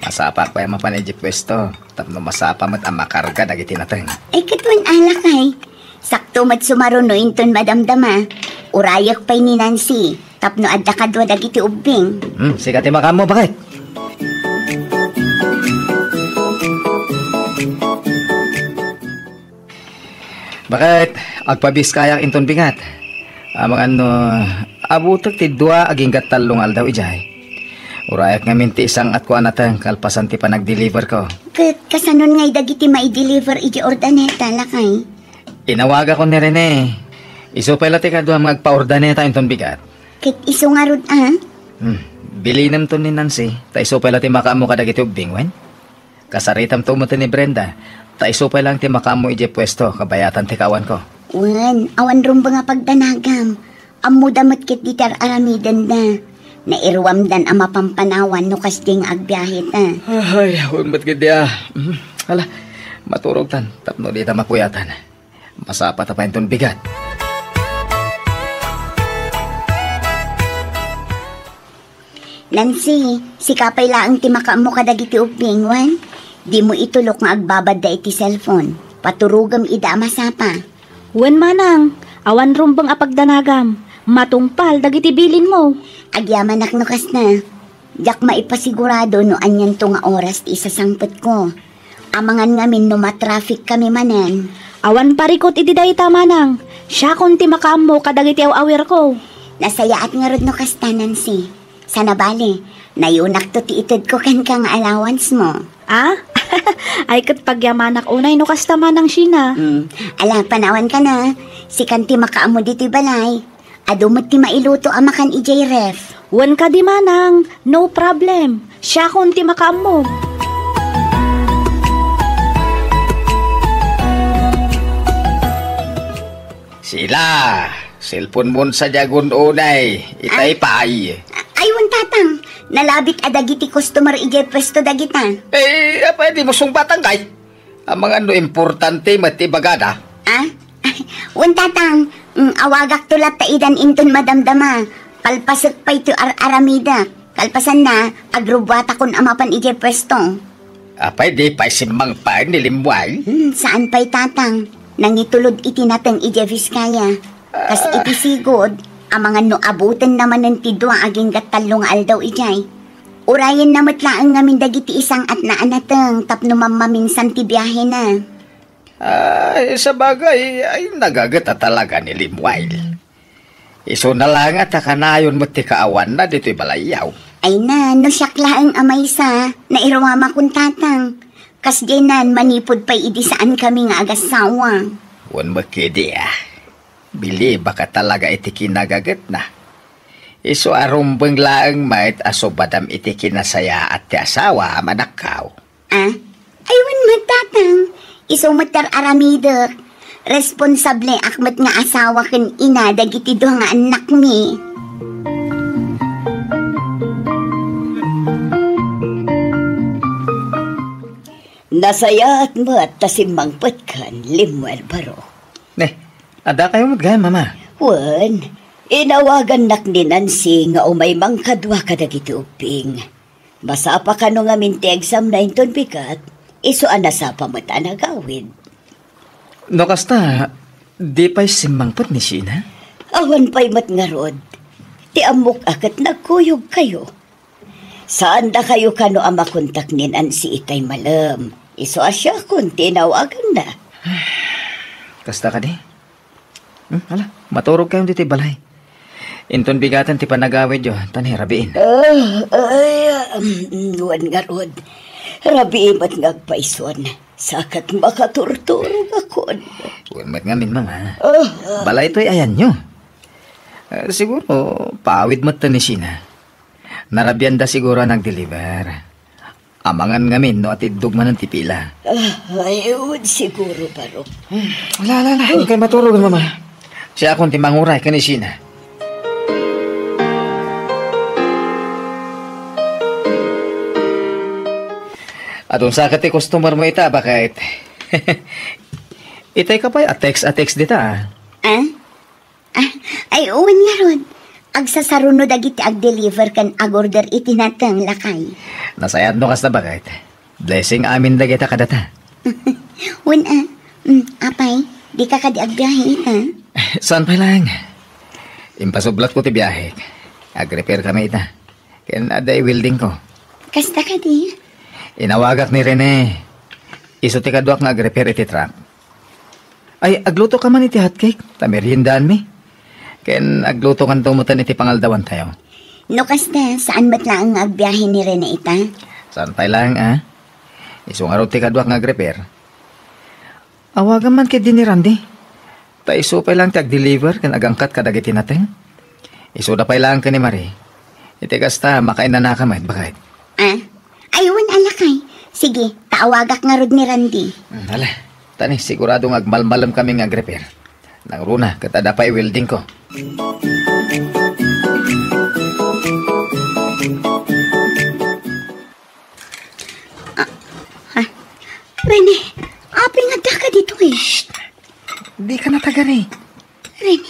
Masapak pay a mapan idiay puesto, tapno masapa met a makarga dagiti nateng. Ay, ket wen a lakay. Sakto met sumaruno inton madamdama. Urayek pay ni Nancy, tapno adda kadua dagiti ubbing. Hmm, sika ti makaammo, baket. Baket, agpabiskayak inton bigat. Amangan no, abutek ti dua agingga tallo nga aldaw idiay. Urayek ngamin ti isang-atko a nateng kalpasan ti panagdeliverko. Ket kasanon ngay dagiti maideliver iti Urdaneta, lakay? Inawagakon ni Rene. Isu pay la ti kaduam nga agpa-Urdaneta inton bigat. Ket isu ngarud a? Hmm. Bilinemto ni Nancy, ta isu pay la ti makaammo kadagiti ubbing, wen? Kasaritamto met ni Brenda, ta isu pay laeng ti makaammo idiay puesto kabayatan ti kaawanko. Wen, awan rumbeng a pagdanagam. Ammoda met ketdi ti ar-aramidenda. Nairuamdan a mapampanawan no kasdi nga agbiaheta. Ay, wen met ketdi a. Mhm. Ala, maturogtan tapno dita makuyatan. Masapata pay inton bigat. Nancy, sika pay laeng ti makaammo kadagiti ubbing, wen? Dimo itulok nga agbabadda iti cellphone. Paturogem ida a masapa. Wen manang, awan rumbeng a pagdanagam. Matungpal dagiti bilinmo. Agyamanak no kasta. Diak maipasigurado no anianto nga oras ti isasangpetko. Amangan ngamin no matraffic kami manen. Awan parikut iti dayta, manang. Siakon ti makaammo kadagiti aw-awirko. Nasayaat ngarud no kasta, Nancy. Sana bale, nayunakto ti itedko kenka nga allowance mo. Ah? Ay, ket pagyamanak unay no kasta, manang Sheena. Hmm. Ala, panawanka na. Sikan ti makaammo ditoy balay. Adu met ti mailuto a makan idiay ref. Wen kadi, manang, no problem. Siakon ti makaammo. Sila, cellphone mon sadiagon unay. Itay pay. Ay, wen, tatang. Nalabit a dagiti customer idiay pwesto dagita. Eh, apay dimo sungbatangkay? Amangan no importante met ti ibagada. Ah? Wen, tatang, mm, awagakto latta idan inton madamdama. Palpasek pay ti ar-aramidek. Kalpasanna, agrubbuatakon a mapan idiay pwesto. Apay di pay simmangpet ni Lemuel? Hmm, saan pay, tatang. Nangitulod iti nateng idiay Vizcaya. Kas iti sigud, amangan no abutenna manen ti dua agingga tallo nga aldaw idiay. Urayenna met laeng ngamin dagiti isang-atna a nateng tapno mammaminsan ti biahena. Ay, sabagay, ay, nagaget a talaga ni Lemuel. Isuna laeng a ta kanayon met ti kaawanna ditoy balayyo. Ay na, no siak laeng a maysa, nairuamakon, tatang. Kasdiay nan, manipud pay idi saankami nga agassawa. Wen met ketdi a. Bilibak a talaga iti kinagagetna. Isu a rumbeng laeng met a subadam iti kinasayaat ti asawa a manakkaw. Ah? Ay, wen met, tatang. Isu met ti ar-aramidek. Responsabliak met nga asawa ken ina dagiti dua nga annakmi. Nasayaat met ta simmangpetkan, Lemuel baro. Ne, addakayo met gayam, Mama? Wen, inawagannak ni Nancy nga umay mangkadua kadagiti ubbing. Masapa kano ngamin ti examna inton bigat, isu a nasapa met a nagawid. No kasta, di pay simmangpet ni Sheena? Awan pay met ngarud. Ti ammok a ket nagkuyogkayo. Saandakayo kano a makontak ni Nancy itay malem. Isu a siakon ti inawaganna. Kasta kadi? Hmm, ala, maturog kayo ditoy balay. Inton bigaten ti panagawidyo, ta ni rabiin. Ah, ay, um, wen ngarud. Rabii met nga agpayson. Sakat makaturturogakon. Wen met ngamin, Mama. Ah, ah. Balay toy ayanyo. Eh, siguro, paawid met ni Sheena. Narabianda siguro a nagdeliver. Amangan ngamin no atiddog manen ti pila. Ah, ay, wen siguro, baro. Hmm, ala, ala, ala. Ikay maturog, Mama. Siakon ti manguray ken ni Sheena. Adun sa ket ti customer mo ita, baket. Itay ka pay a text a text dita, ah. Ah? Ah, ay, wen ngarud. Agsasaruno dagiti ag-deliver ken ag-order iti nateng, lakay. Nasayaat no kasta, baket. Blessing amin dagita kadata. Wen, ah. Mm, apay, di ka kadi agbiahe ita? Saan pay laeng? Impasublatko ti biahek. Ag-repair kami ita. Ken adda i-weldingko. Kasta kadi? Inawagak ni Rene. Isu ti kaduak nga ag-repair iti truck. Ay, agluto ka man iti hotcake, ta meriendaanmi. Ken agluto kanto metten iti pangaldawantayo. No kasta, saan met laeng nga agbiahe ni Rene ita? Saan pay laeng, ah? Isu ngarud ti kaduak nga ag-repair. Awagam man ketdi ni Randy. Ta isu pay laeng ti ag-deliver ken agangkat kadagiti nateng. Isuda pay laeng ken ni Marie. Iti kasta, makainanaka met, baket. Ah? Ay, wen a, lakay. Sige, ta awagak ngarud ni Randy. Hmm, hala. Tani, sigurado nga agmalmalem kami nga ag-repair. Nangruna, ket adda pay weldingko. Ah, ah. Rene, apay nga addaka ditoy? Shh! Di ka natagari. Rene.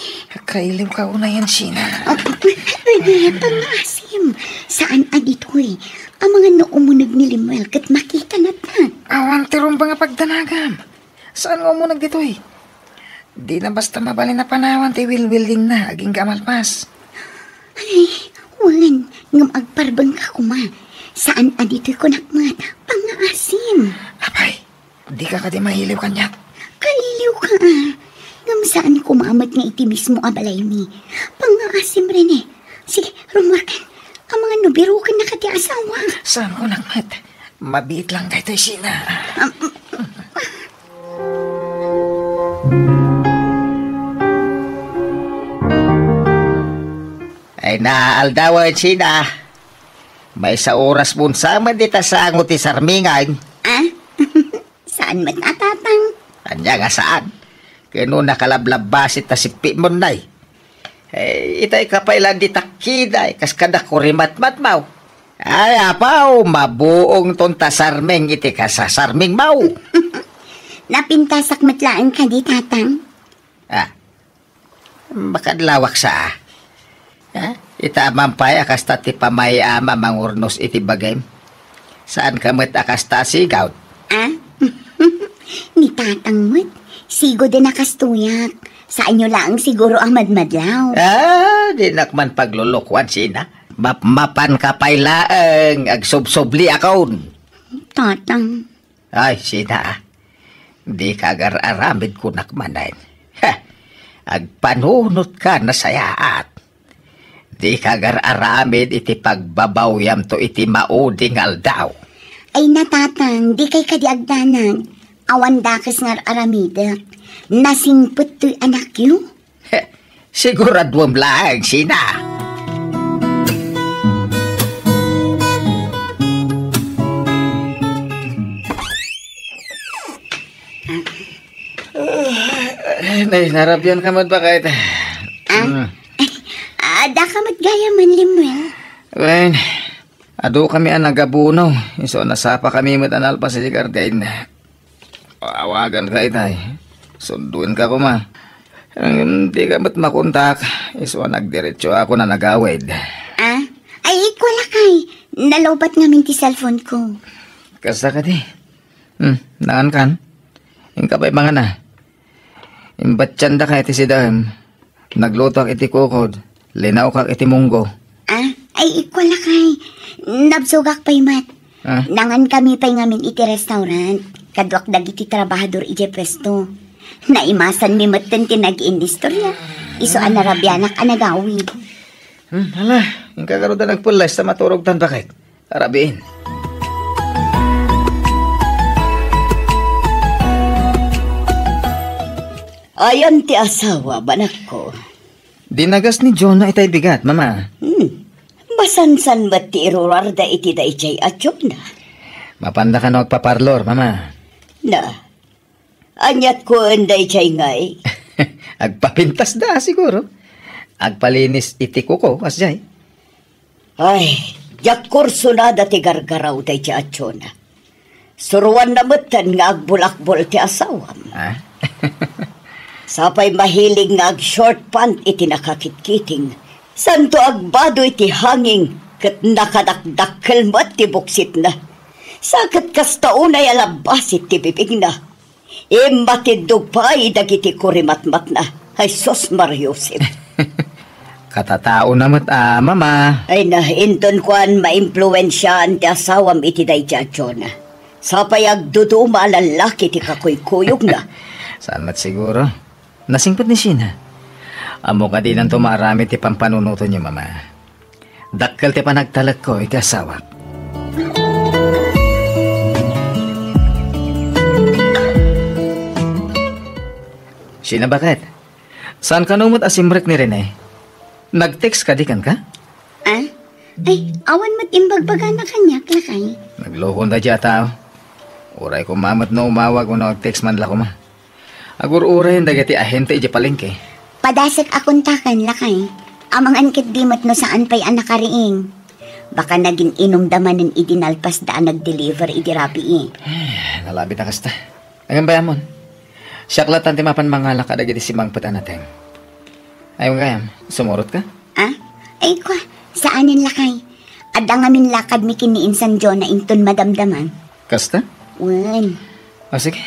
Kailiw ka unayen, Sheena. Ah, Rene, pangaasim. Saan a ditoy? Amangan no umuneg ni Lemuel ket makita natna. Awan ti rumbeng a pagdanagam. Saan nga umuneg ditoy? Dina basta mabalin a panawan ti wilwildingna agingga a malpas. Ay, wen, ngem agparbeng ka koma. Saan a ditoy kunak met, pangaasim. Apay, di ka kadi mailiw kaniak? Kailiw ka, ah. Ngem saan koma met nga iti mismo a balaymi. Pangaasim, Rene. Sige, rummuarkan. Amangan no birukennaka ti asawa. Saan kunak met? Mabiit lang daytoy, Sheena. Ay, naaldawen, Sheena. Maysa oras mo sa met dita sango ti sarmingan. Ah? Saan met a, Tatang? Ania nga saan? Ken no nakalablabbasi ta sippi mo nay. Eh, itay ka pay la di takkiday, kas kada kurimatmatmaw. Ay, apaw, mabuong ton ta sarming iti kasasarmingmaw. Napintasak met laeng kadi, Tatang? Ah, makadlawak sa, ah. Ah, ita man pay a kasta ti pamay-am a mangurnos iti bagim. Saan ka met a kasta a sigawd? Ah? Ni Tatang met, sigud a nakastoyak. Saanyo laeng siguro a madmadlaw. Ah, dinak man paglulukuan, Sheena. Mapmapan ka pay laeng, agsubsubliakon. Tatang. Ay, Sheena, ah. Di ka agar-aramid kunak manen. Ha! Agpanunot ka, nasayaat. Di ka agar-aramid iti pagbabawyamto iti maudi nga aldaw. Ay, na, Tatang, di kay kadi agdanag. Awan dakes nga ar-aramidek. Nasingpet toy anakyo. Siguraduem laeng, Sheena. Ay, narabian ka met, baket. Ah? Mm. Adda ka met gayam, Lemuel? Wen, adu kami a nagabuno. Isu a nasapa kami met a nalpas iti garden. Awagan ka itay. Sunduen ka koma. Ngem di ka met makontak. Isu a nagdiretso ako a nagawid. Ah? Ay, ikwa lakay. Nalowbat ngamin ti cellphone ko. Kasta kadi? Hmm, nangan kan? Inka pay mangana. Imbattiandaka iti sidaem. Naglutoak iti kukod. Linawkak iti munggo. Ah, ay, ikwa lakay. Nabsogak pay met. Ah? Nangan kami pay ngamin iti restaurant. Kaduak dagiti trabahador idiay puesto. Naimasanmi metten ti nag-iinistorya. Isu a narabianak a nagawid. Hmm, hala, inka garud a nagpulles ta maturogtan, baket. Arabiin. Ayan ti asawa, banakko. Dinagas ni Jonah itay bigat, Mama. Hmm. Masansan met ti irurarda iti daydiay a Jonah. Mapanda kano agpaparlor, Mama? Na, aniat ko en daydiay ngay? Agpapintasda, siguro. Agpalinis iti kuko, kasjay. Ay, diak kursonada ti gargaraw daydiay a Jonah. Suroanna metten nga agbulakbol ti asawam. Ah? Sapay mahilig nga ag-short pant iti nakakitkiting. Santo agbado iti hanging ket nakadakdakkel met ti buksitna. Sa ket kasta unay a labbasit ti bibingna. Immatiddog pay dagiti kurimatmatna. Jesus Maria Josep. Katataona met a, Mama. Ay na, inton kuan, maimpluensiaan ti asawam iti daydiay a Jonah. Sapay agduduma a lallaki ti kakuykuyogna. Saan met siguro? Nasingpet ni Sheena. Ammo kadi inanto maaramid ti pampanunotenyo, Mama. Dakkel ti panagtalekko iti asawak. Sheena, baket? Saan kano met a simrek ni Rene? Nag-text kadi kenka? Ah? Ay, awan met imbagbagana kaniak, lakay. Nagloko daydiay a tao. Uray koma met no umawag wenno ag-text man la koma. Agur-urayen dagiti ahente idiay palengke. Padasek a kontaken, lakay. Amangan ketdi met no saan pay a nakariing. Baka nagin-inumda manen idi nalpasda a nag-deliver idi rabii. Ay, nalabit a kasta. Ngem bay-amon, siak latta ti mapan mangala kadagiti simangpet a nateng. Ay, gayam, sumurotka? Ah? Ay, kua, saanen, lakay. Adda ngamin lakadmi ken ni Insan Jonah inton madamdama. Kasta? Wen. O, sige.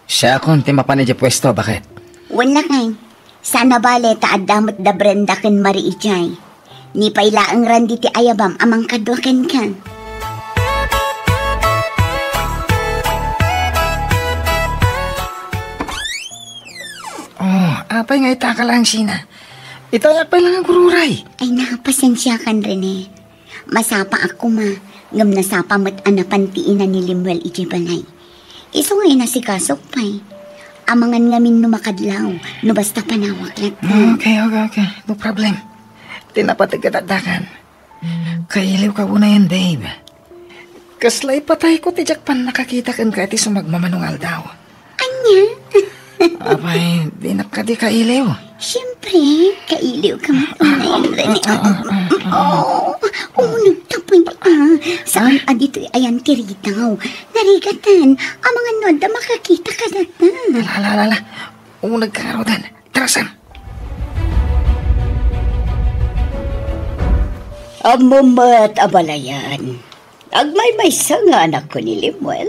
Siakon ti mapan idiay puesto, baket? Wen, lakay. Saan a bale ta adda met da Brenda ken Marie idiay. Ni pay laeng Randy ti ayabam a mangkadua kenka. Oh, apay nga itaka laeng, Sheena? Itayak pay lang agur-uray. Ay, na, pasensiakan, Rene. Masapa a koma, ngem nasapa met a napan ti ina ni Lemuel idiay balay. Isu nga inasikasok pay. Amangan ngamin no makadlaw, no basta panawak latta. Okay, okay, okay. No problem. Ti napateg ket addakan. Kailiwka unayen, babe. Kasla ipatayko ti diak pannakakita kenka iti sumagmamano nga aldaw. Ania? Apay, dinak kadi kailiw? Siempre, kailiwka met unayen, Rene. Oh, umunegta pay, ah. Saan a ditoy ayan ti ritaw. Narigatan, amangan no adda makakita kadata. Ala, ala, ala, ala. Umunegka ngaruden. Tara, Sam. Ammom met, abalayan. Agmaymaysa nga anakko ni Lemuel.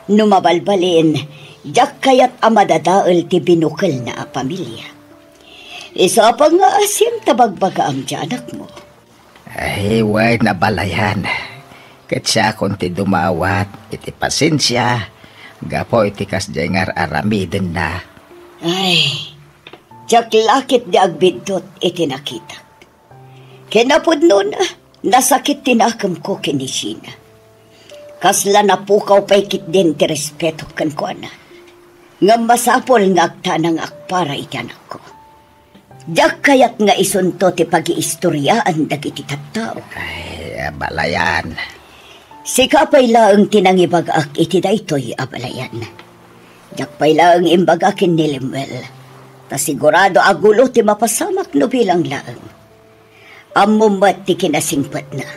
No mabalbalin, diak kayat a madadael ti binukelna a pamilia. Isu a pangngaasim ta bagbagaam ti anakmo. Ay, wen, abalayan. Ket siakon ti dumawat iti pasensia gapu iti kasdiay nga ar-aramidenna. Ay, diak la ketdi agbiddut iti nakitak. Kinapudnona, nasakit ti nakemko ken ni Sheena. Kasla napukaw pay ketdin ti respeto kenkuana. Ngem masapul nga agtanang nga agpara iti anakko. Diak kayat nga isunto ti pagiistoriaan dagiti tattao. Ay, abalayan. Sika pay laeng ti nangibagaak iti daytoy, abalayan. Diak pay laeng imbaga ken ni Lemuel. Ta sigurado a gulo ti mapasamak no bilang laeng. Ammom met ti kinasingpetna.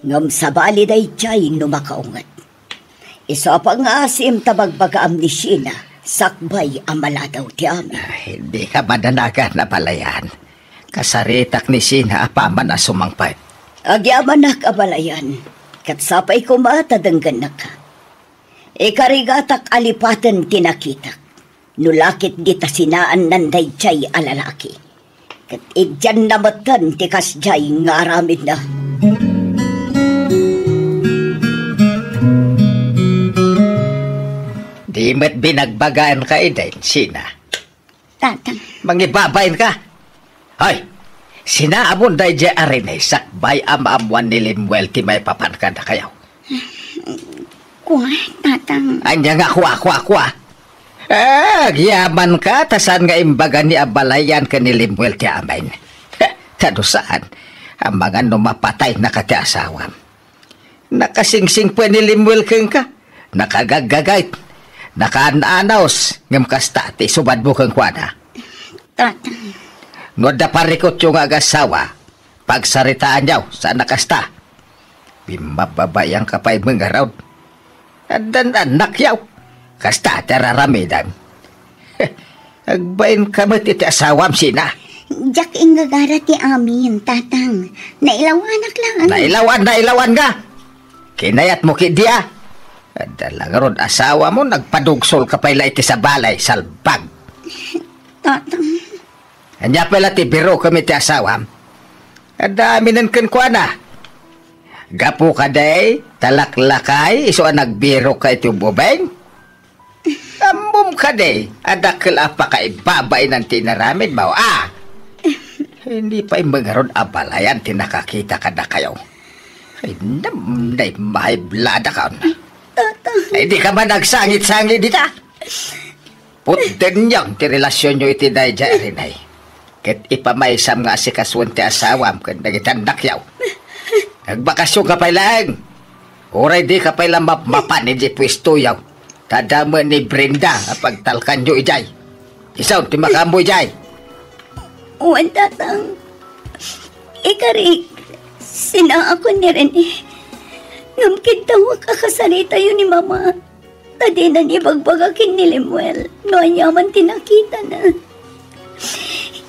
Ngem sabali daydiay no makaunget. Isu a pangngaasim ta bagbagaam ni Sheena, sakbay a maladaw ti amin. Ay, dika madanagan, abalayan. Kasaritak ni Sheena apaman a sumangpet. Agyamanak, abalayan. Ket sapay koma ta denggennaka. Ikarigatak a lipaten ti nakitak. No la ketdi ta sinaannan daydiay a lalaki. Ket idianna metten ti kasdiay nga aramidna. Di met binagbagaanka idi, Sheena. Tata. Mangibabainka. Hoy, sinaamon daydiay a Rene sakbay a maammoan ni Lemuel ti maipapan kadakayo. Kua, Tatang. Ania nga kua, kua, kua? Ah, agyamanka ta saan nga imbaga ni abalayan ken ni Lemuel ti amin. Ta no saan, amangan no mapataynaka ti asawam. Nakasingsingpet ni Lemuel kenka. Nakagaggagayt. Nakaan-anaos, ngem kasta ti isubadmo kenkuana. Tatang. No adda parikutyo nga agasawa, pagsaritaanyo, saan a kasta. Bimmababaianka pay ngarud. Addan annakyo. Kasta ti araramidem. Agbainka met iti asawam, Sheena. Diak inggagara ti amin, Tatang. Nailawanak lang. Nailawan, nailawan nga. Kinayatmo ketdi a. Adda la ngarud asawamo, nagpadugsolka pay la iti sabali, salbag. Tatang. Ania pay la ti birokam iti asawam? Adda aminen kenkuana. Gapu kadi ta laklakay isu a nagbirokka iti ub-ubing? Ammom kadi a dakkel a pakaibabainan ti inaramidmo, a? Hindi pay ngarud a balayan ti nakakita kadakayo. Ay, nam-, nay, maibladakon. Tatang. Ay, dika man agsangit-sangit dita. Putdenyo ti relasionyo iti daydiay a Rene. Ket ipamaysam nga asikasoen ti asawam ken dagiti annakyo. Agbakasionka pay laeng. Uray dika pay la mapmapan idiay puestoyo. Ta adda met ni Brenda a pagtalkanyo idiay. Isu ti makaammo idiay. Wen, Tatang. Ikarik, sinaakon ni Rene. Ngem kidtawek a kasaritayo ni Mama. Ta dinan ibagbaga ken ni Lemuel no aniaman ti nakitana.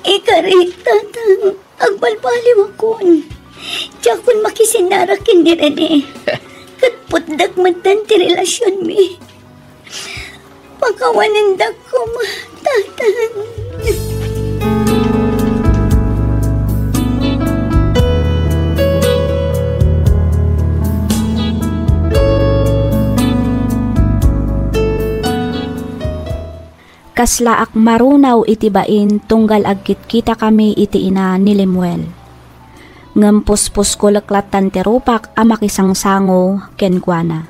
Ikarik, Tatang, agbalbaliwakon. Diakon makisinnarak ken ni Rene. Ket putdek metten ti relasionmi. Pakawanendak koma, Tatang. Kaslaak marunaw iti bain tunggal agkitkitakami iti ina ni Lemuel. Ngem puspusko leklattan ti rupak a makisangsango kenkuana.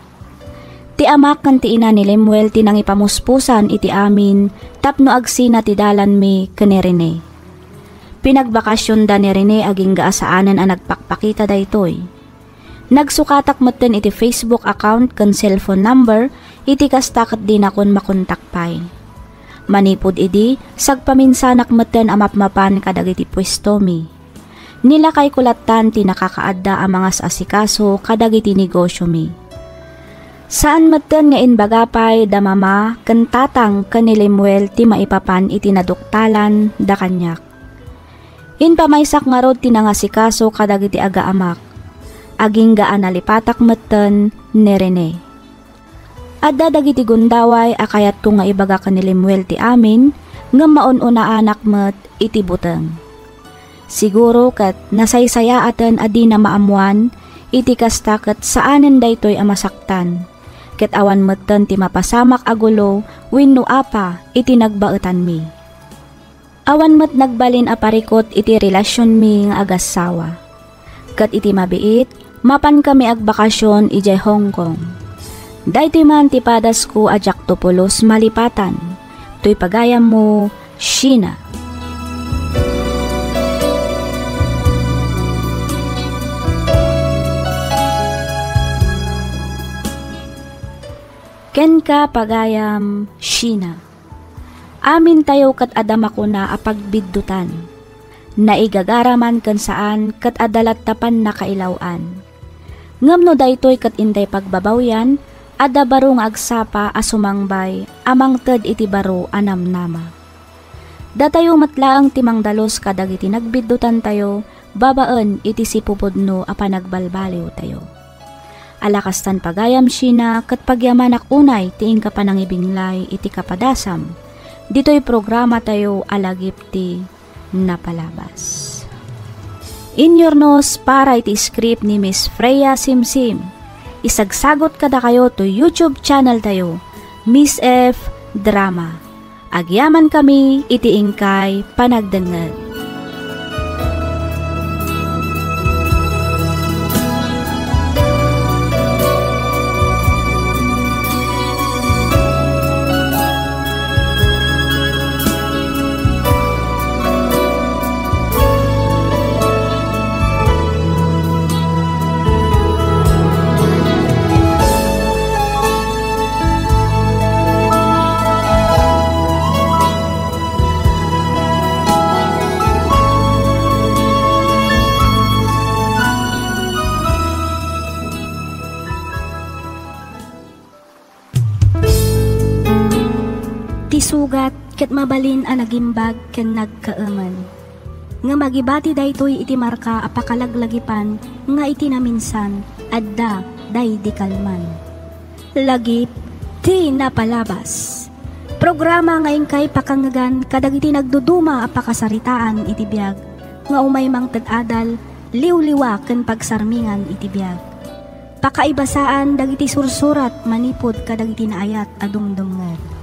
Ti amak ken ti ina ni Lemuel ti nangipamuspusan iti amin tapno agsina ti dalanmi ken ni Rene. Pinagbakasionda ni Rene agingga a saanen a nagpakpakita daytoy. Nagsukatak metten iti Facebook account ken cellphone number, iti kasta ket dinakon makontak pay. Manipud idi, sagpaminsanak metten a mapmapan kadagiti puestomi. Nilakayko lattan ti nakakaadda a mangas-asikaso kadagiti negosiomi. Saan metten nga imbaga pay da mama ken tatang ken ni Lemuel ti maipapan iti naduktalan da kaniak. Impamaysak ngarud ti nangasikaso kadagiti agaamak. Agingga a nalipatak metten ni Rene. Adda dagiti gundaway a kayatko nga ibaga ken ni Lemuel ti amin, ngem maun-unaanak met iti buteng. Siguro ket nasaysayaaten a dina maammoan iti kasta ket saanen daytoy a masaktan, ket awan metten ti mapasamak a gulo wenno apa iti nagbaetanmi. Awan met nagbalin a parikut iti relasionmi nga agassawa. Ket iti mabiit, mapankami agbakasion idiay Hong Kong. Daytoy man ti padasko a diakto pulos malipatan. Toy pagayammo, Sheena. Kenka, pagayam, Sheena. Amintayo ket adda makuna a pagbiddutan. Naigagara man ken saan ket adda latta pannakailaw-an. Ngem no daytoy ket intay pagbabawian, adda baro nga agsapa a sumangbay a mangted iti baro a namnama. Datayo met laeng ti mangdalus kadagiti nagbiddutantayo babaen iti sipupudno a panagbalbaliwtayo. Ala kastan pagayam, Sheena, ket pagyamanak unay ti inka panangibinglay iti kapadasam. Ditoy programatayo a Lagip ti Napalabas. Inyurnos para iti script ni Miss Freya Simsim. Isagsagot kadakayo to YouTube channel tayo, Miss F Drama. Agyamankami iti inkay panagdengngeg. Ti sugat ket mabalin a nagimbag ken nagkaemen. Ngem agibati daytoy iti marka a pakalaglagipan nga iti naminsan, adda daydi kalman. Lagip ti napalabas. Programa nga inkay pakangngegan kadagiti nagduduma a pakasaritaan iti biag nga umay mangted adal, liwliwa ken pagsarmingan iti biag. Pakaibasaan dagiti sursurat manipud kadagiti naayat a dumdumngeg.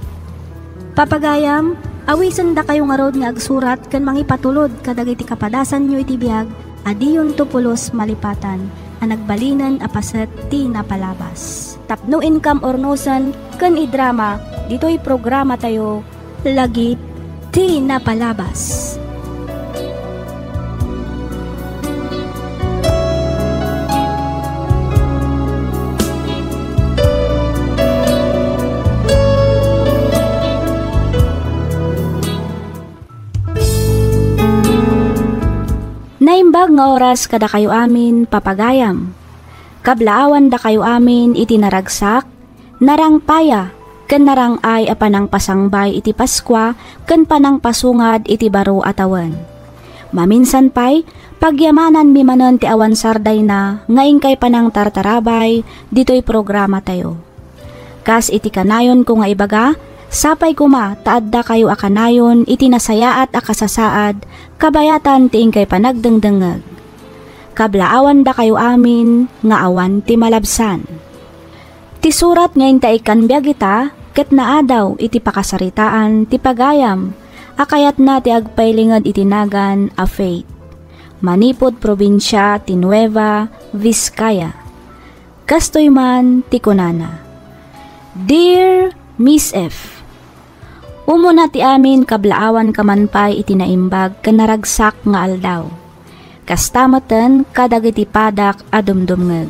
Papagayam, awisendakayo ngarud nga agsurat ken mangipatulod kadagiti kapadasanyo iti biag a diyonto pulos malipatan a nagbalinen a paset ti napalabas. Tapno inkam urnosen ken idrama ditoy programatayo, Lagip ti Napalabas. Naimbag nga oras kadakayo amin, papagayam. Kablaawandakayo amin iti naragsak, narangpaya, ken narang-ay a panangpasangbay iti Paskua ken panangpasungad iti baro a tawen. Maminsan pay, pagyamananmi manen ti awan sardayna nga inkay panangtartarabay ditoy programatayo. Kas iti kanayonko nga ibaga, sapay koma ta addakayo a kanayon iti nasayaat a kasasaad kabayatan ti inkay panagdengdengngeg. Kablaawandakayo amin nga awan ti malabsan. Ti surat nga inta ikkan biag ita ket naadaw iti pakasaritaan ti pagayam a kayatna ti agpailinged iti nagan a Faith, manipud probinsia ti Nueva Vizcaya. Kastoy man ti kunana, Dear Miss F, umuna ti amin kablaawanka man pay iti naimbag ken naragsak nga aldaw. Kasta metten kadagiti padak a dumdumngeg.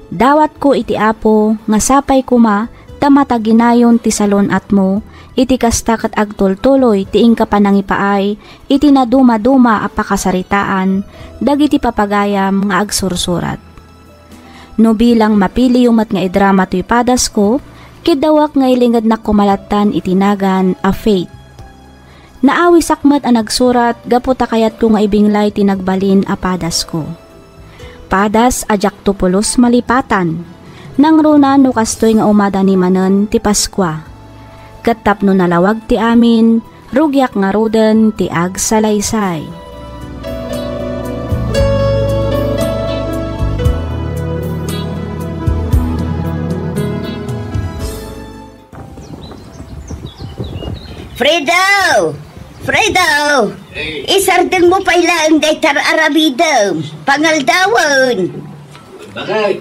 Dawatko iti Apo nga sapay koma ta mataginayon ti salun-atmo iti kasta ket agtultuloy ti inka panangipaay iti nadumaduma a pakasaritaan dagiti papagayam nga agsursurat. No bilang mapiliyo met nga idrama toy padasko, kiddawak nga ilingednak koma lattan iti nagan a Faith. Naawisak met a nagsurat gapu ta kayatko nga ibinglay ti nagbalin a padasko. Padas a diakto pulos malipatan. Nangruna no kastoy nga umadani manen ti Paskua. Ket tapno nalawag ti amin, rugiak ngaruden ti agsalaysay. Fredo! Fredo! Eh. Isardengmo pay laeng dayta ar-aramidem. Pangaldawen. Bakit?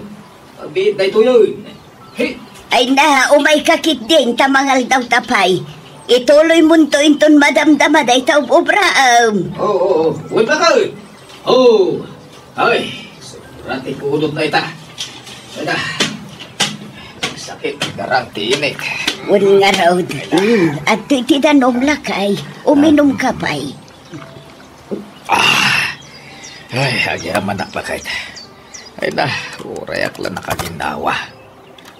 Abi, daytoyen. Hey! Ay na, umayka ketdin ta mangaldawta pay. Ituloymonto inton madamdama dayta ub-obraem. Oo, oo. Uy, bakit? Oh. Ay, sobra ti pudot na ita. Ay na. Sakit, garang ti init. Wen ngarud. Hmm, adtoy ti danom, lakay. Uminumka pay. Ah. Ay, agyamanak, lakay. Ay na, urayak la nakaginnawa.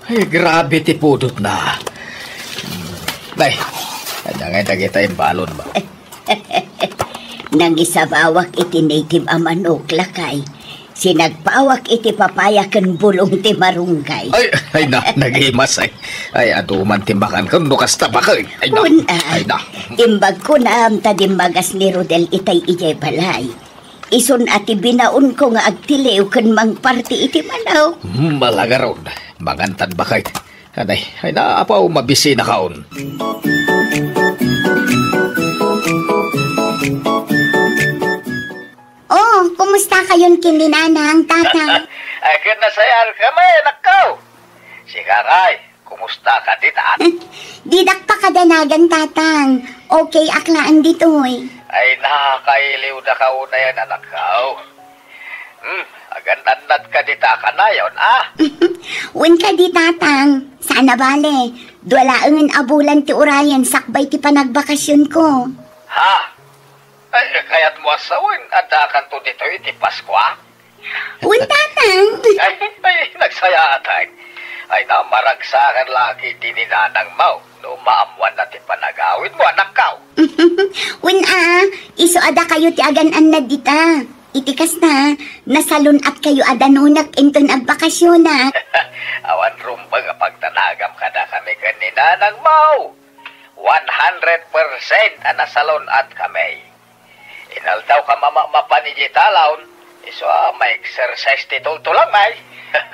Ay, grabe ti pudot na. Hmm. Nay, anya ngay dagita imbalon mo? Nangisabawak iti native a manok, lakay. Sinagpawak iti papaya ken bulong ti marunggay. Ay, ay na, nagimas ay. Ay, adu man ti makan ken no kasta bakay. Ay na, Kun-, ah, ay na. Imbag kunam ta dimmagas ni Rodel itay idiay balay. Isun a ti binaonko nga agtiliw ken mangparti iti manok. Hmm, malagaron. Mangan tan bakay. Anay, ay na, apaw, mabisinakaon. Oh, kumusta kayon ken ni Nanang, Tatang? Ay, ken nasayaat kami, anakko. Sika ngay, kumusta ka dita? Didak pakadanagan, Tatang. Okay ak laeng ditoy. Ay, nakailiw da ka unayan, anakko. Hmm, agannadnad ka dita kanayon, ah? Wen kadi, Tatang. Sana bale, dua laengen a bulan ti urayen sakbay ti panagbakasionko. Ha? Ay, kayatmo a sawen, addakanto ditoy iti Paskua? Wen, Tatang. Ay, ay, nagsayaatak. Ay, na, maragsakan la ketdi ni Nanangmo. No maammoanna ti panagawidmo, anakkaw. Wen a, isu a dakayo ti agan-annad dita. Iti kasta, nasalun-atkayo a danunek inton agbakasionak. Awan rumbeng a pagdanagam kadakami ken ni nanangmo. One hundred percent a nasalun-atkami. Inaldaw ka mamamapan idiay talon, isu a ma-exercise ti tultulongmi.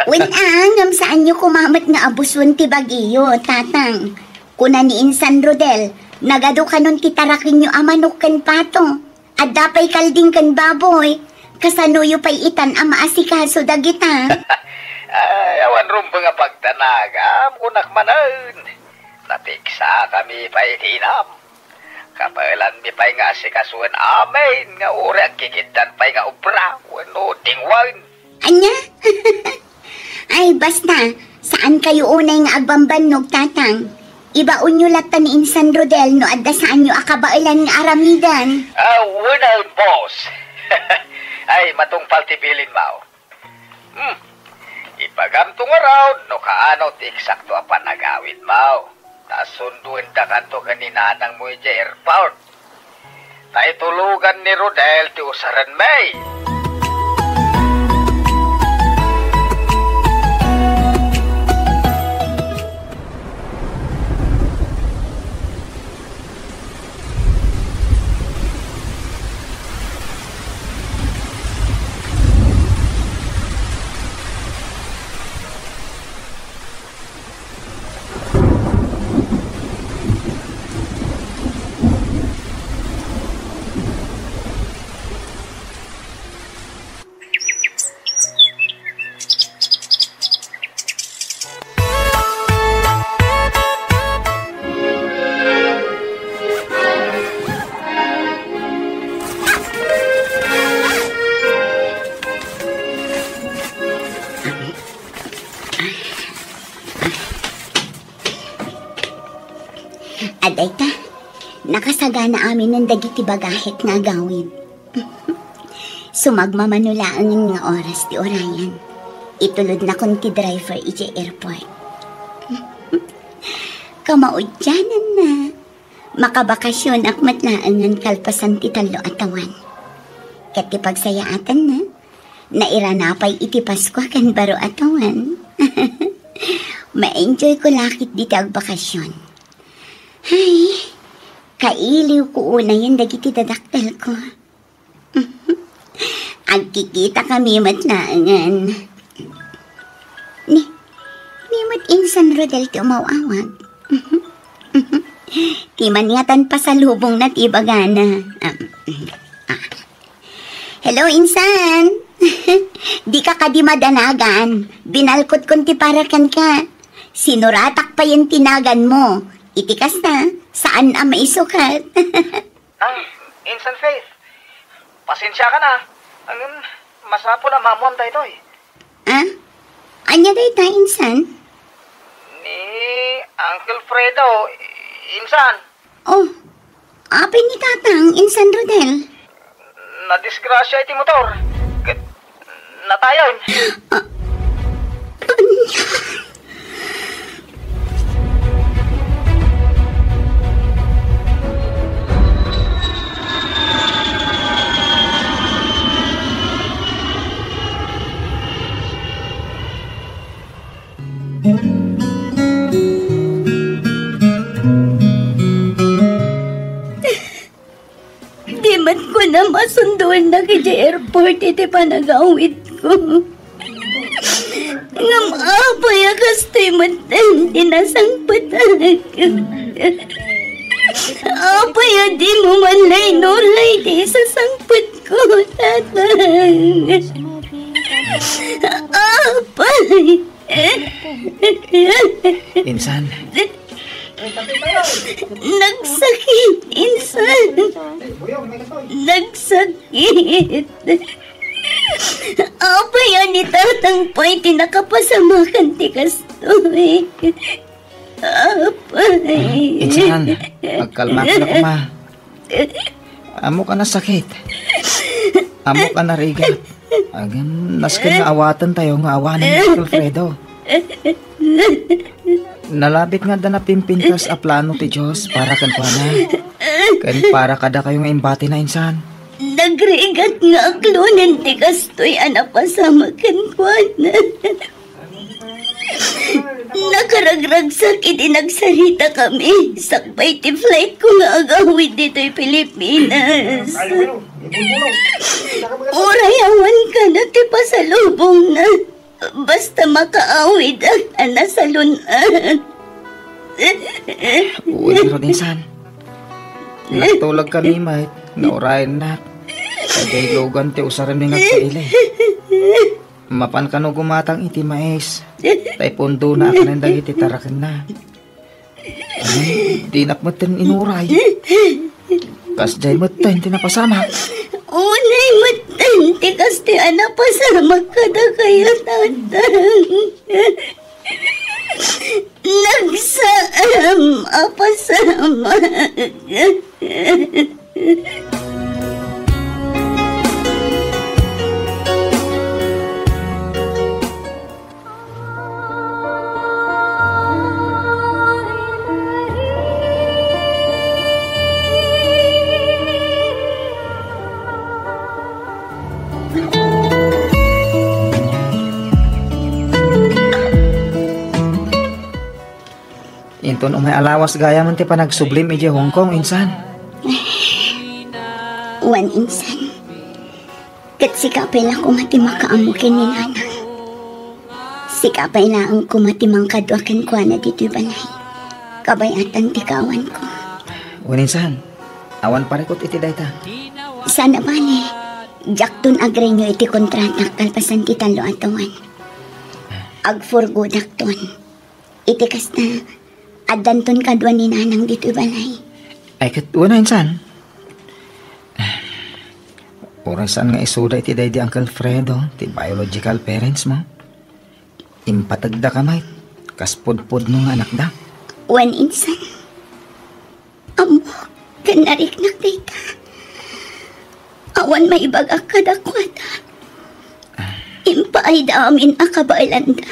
Wen a, ngem saanyo koma met nga abuson ti bagiyo, Tatang. Kuna ni Insan Rodel, nagadu kanon ti tarakenyo a manok ken pato. Adda pay kalding ken baboy. Kasanoyo pay itan a maasikaso dagita? Ay, awan rumbeng a pagdanagam, kunak manen. Napigsakami pay iti inam. Kabaelanmi pay nga asikasoen amin nga uray agkikiddan pay nga obra wenno dingwen. Ania? Ay, basta, saankayo unay nga agbambannog, Tatang. Ibaonyo latta ni Insan Rodel no adda saanyo a kabaelan nga aramiden. Ah, wen a, boss. Ay, matungpal ti bilinmo. Hmm. Ibagamto ngarud no kaano ti eksakto a panagawidmo. Ta sunduendakanto ken ni nanangmo idiay airport. Ta itulogan ni Rodel ti usarenmi. Adayta, nakasagana aminen dagiti bagahek nga agawid. Sumagmamano laengen nga oras ti urayan. Itulodnakon ti driver idiay airport. Kamaudiananna, makabakasionak met laengen kalpasan ti tallo a tawen. Ket ti pagsayaatanna, nairana pay iti Paskua ken baro a tawen. Ma-enjoyko la ketdi ti agbakasion. Ay, kailiwko unayen dagiti dadakkelko. Agkikitakami met laengen. Ni, ni met Insan Rodel ti umaw-awag. Ti man ngatan pasalubongna ti ibagana. Ah. Hello, Insan. Dika kadi madanagan. Binalkotkon ti para kenka. Sinuratak payen ti naganmo. Iti kasta, saan a maisukat. Ah, Insan Faith, pasensiakan a. Ngem, masapul a maammoam daytoy. Ah? Ania dayta, Insan? Ni Uncle Fredo, Insan. Oh, apay ni Tatang, Insan Rodel? Nadisgrasya iti motor. Ket natayen. Ah, ania? Di met kunam a sunduennak idiay airport iti panagawidko. Ngem apay a kastoy metten ti nasangpetak? Apay a dimo man laynora iti isasangpetko, Tatang? Apay. Insan. Nagsakit, Insan. Nagsakit. Apay a ni Tatang pay ti nakapasamakan ti kastoy? Apay. Insan, agkalmaka la koma. Ammok a nasakit. Ammok a narigat. Ngem, nasken nga awatentayo nga awanen ni Alfredo. Nalabit nga adda napimpintas a plano ti Dios para kenkuana. Ken para kadakayo nga imbatina, insan. Nagrigat nga aklonen ti kastoy a napasamak kenkuana. Nakaragragsak idi nagsaritakami sakbay ti flight ko nga agawid ditoy Pilipinas. Uray awan kada ti pasalubongna. Basta makaawid a nasalun-an. Wen ngarud, insan. Nagtulag kami met nga urayennak. Kadiay lugan ti usarem nga agpaili. Mapan kano gumatang iti mais. Tay pundona a kanen dagiti tarakenna. Ay, dinak metten inuray. Kasdiay metten ti napasamak. Unay metten ti kastoy a napasamak kadakayo, Tatang. Nagsaan a pasamak. Inton umay a lawas gayam ti panagsublim idiay Hong Kong, insan. Wen, insan. Ket sika pay la koma ti makaammo ken ni Nanang. Sika pay laeng koma ti mangkadua kenkuana ditoy balay. Kabay-atan ti kaawanko. Wen, insan. Awan parikut iti dayta. Saan a bale, diakton agrenew iti kontratak kalpasan ti tallo a tawen. Agfurgodakton. Iti kasta, addanton kadua ni Nanang ditoy balay. Ay, ket wen, insan. Uray saan nga isuda iti daydi Uncle Fredo ti biological parents mo. Impategda ka met kas pudpudno nga anakda. Wen, insan. Ammok ken nariknak dayta. Awan maibagak kadakuada. Impaayda amin a kabaelanda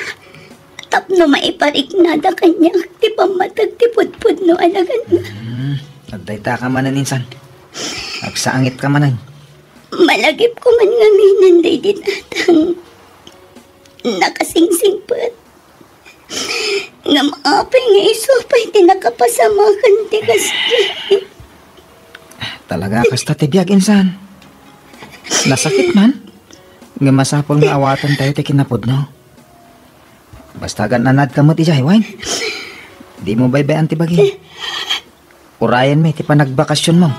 tapno maipariknada kaniak ti pammateg ti pudpudno a naganna. Hmm, adda dayta ka manen, insan. Agsangit ka manen. Malagipko man ngaminen daydi tatang. Nakasingsingpet. Ngem apay nga isu pay ti nakapasamakan ti kasta? Talaga, kasta ti biag, insan. Nasakit man. Ngem masapul nga awatentayo ti kinapudno. Basta agan-anad ka met idiay, wen. Dimo baybay-an ti bagi. Urayenmi ti panagbakasionmo.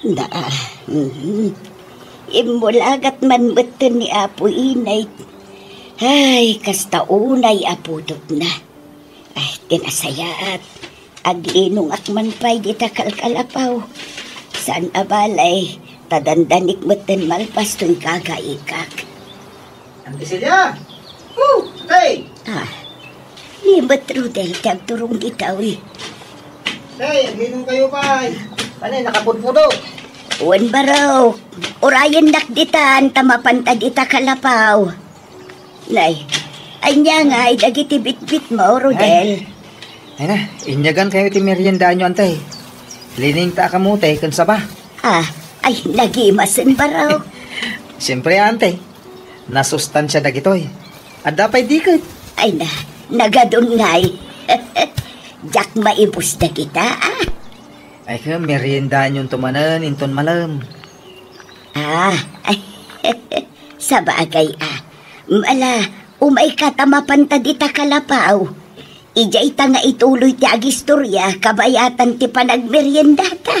Da, mhm. Immulagat man metten ni Apo Inay. Ay, kasta unay a pudotna. Ay, ti nasayaat. Aglinongak man pay dita kalkalapaw. Saan a bale, ta dandanik metten malpas toy gagaikak. Auntie Celia! Oh, Tay! Ah, ni met Rodel ti agturong dita, wi. Tay, aglinong kayo pay. Panay, nakapudpudot. Wen, baro. Urayennak ditan, ta mapanta dita kalapaw. Nay, ania ngay dagiti bitbitmo, Rodel? Ay, ay na, inyagan kayo ti meriendaanyo, Auntie. Liningta a kamote ken saba. Ah, ay, nagimasen, baro. Siyempre, Auntie. Nasustansia dagitoy. Adda pay diket. Ay na, nagadun ngay. Diak maibus dagita, ah. Ay, ka, meriendaanyo to manen, inton malem. Ah, ay. Sabagay a. Ala, umayka ta mapanta dita kalapaw. Idiayta nga ituloy ti agistoria kabayatan ti panagmeriendata.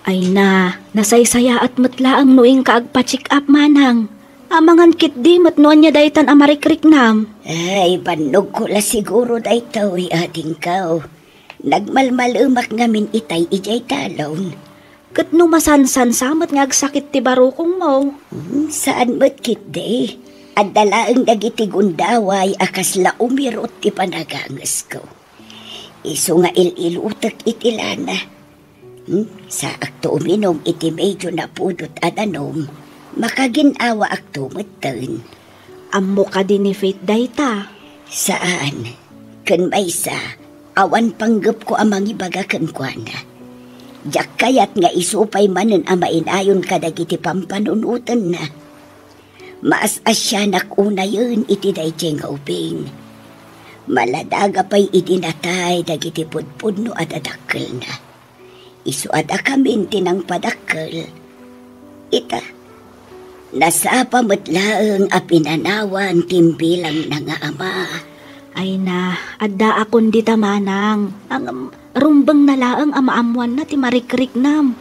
Ay na, nasaysayaat met laeng no inka agpa-check up, manang. Amangan ketdi met no ania daytan a marikriknam. Ay, bannogko la siguro daytoy, adingko. Nagmalmalemak ngamin itay idiay talon. Ket no masansan sa met nga agsakit ti barukongmo? Hmm, saan met ketdi. Adda laeng dagiti gundaway a kasla umirot ti panagangesko. Isu nga il-ilutek iti lana. Hmm, saakto uminum iti medyo napudot a danum, makagin-awaakto metten. Ammo kadi ni Faith dayta? Saan. Ken maysa, awan panggepko a mangibaga kenkuana. Diak kayat nga isu pay manen a mainayon kadagiti pampanunotenna. Maas-asianak unayen iti daydiay nga ubing. Maladaga pay idi natay dagiti pudpudno a dadakkelna. Isu a dakamin ti nangpadakkel. Ita, nasapa met laeng a pinanawan ti imbilangna nga ama. Ay na, addaakon dita, manang. Ngem, rumbengna laeng a maammoanna ti marikriknam.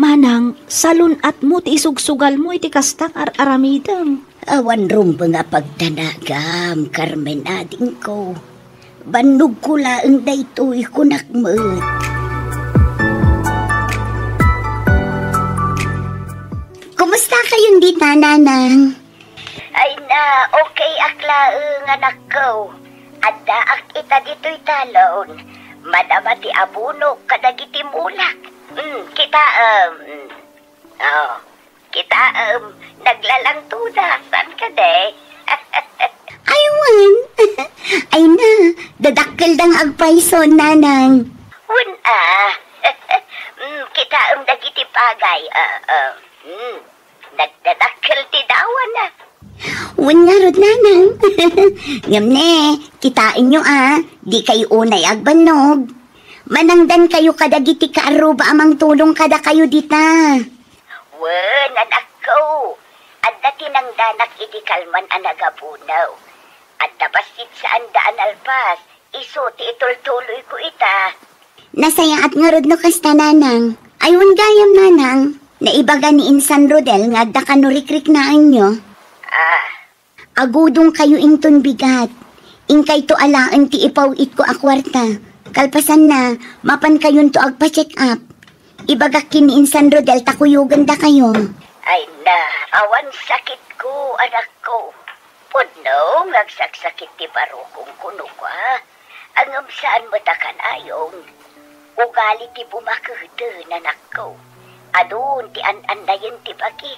Manang, salun-atmo ti isugsugalmo iti kasta nga ar-aramidem. Awan rumbeng a pagdanagam, Carmen, adingko. Bannogko laeng daytoy, kunak met. Kumusta kayon dita, nanang? Ay na, okay ak laeng, anakko. Addaak ita ditoy talon. Madama ti abunok kadagiti mulak. Mm, kitaem. Mm. Oh, kitaem, naglalangtoda, saan kadi? Ay, wen. Ay na, dadakkel da nga agpayso, nanang. Wen, a. Mm, kitaem dagiti pagay, a, a. Mm, nagdadakkel ti dawan, a. Wen ngarud, nanang. Ngem ne, kitaenyo, a, di kayo unay agbannog. Manangdan kayo kadagiti kaarruba a mangtulong kadakayo dita. Wen, anakko, adda ti nangdanak iti kalman a nagabunaw. Adda bassit saanda a nalpas, isu ti itultuloyko ita. Nasayaat ngarud no kasta, nanang. Ay, wen gayam, nanang. Naibaga ni Insan Rodel nga adda kano rikriknaanyo. Ah, Agudong kayo inton bigat. Inkayto alaen ti ipaw-itko a kuarta. Kalpasanna, mapan kayonto agpa-check up. Ibagak ken ni Insan Rodel ta kuyogen dakayo. Ay na, awan sakitko, anakko. Pudno nga agsaksakit ti barukong kuno kua. Ngem saan met a kanayon. Ugali ti bumakeden, anakko. Adun ti an-annayen ti bagi.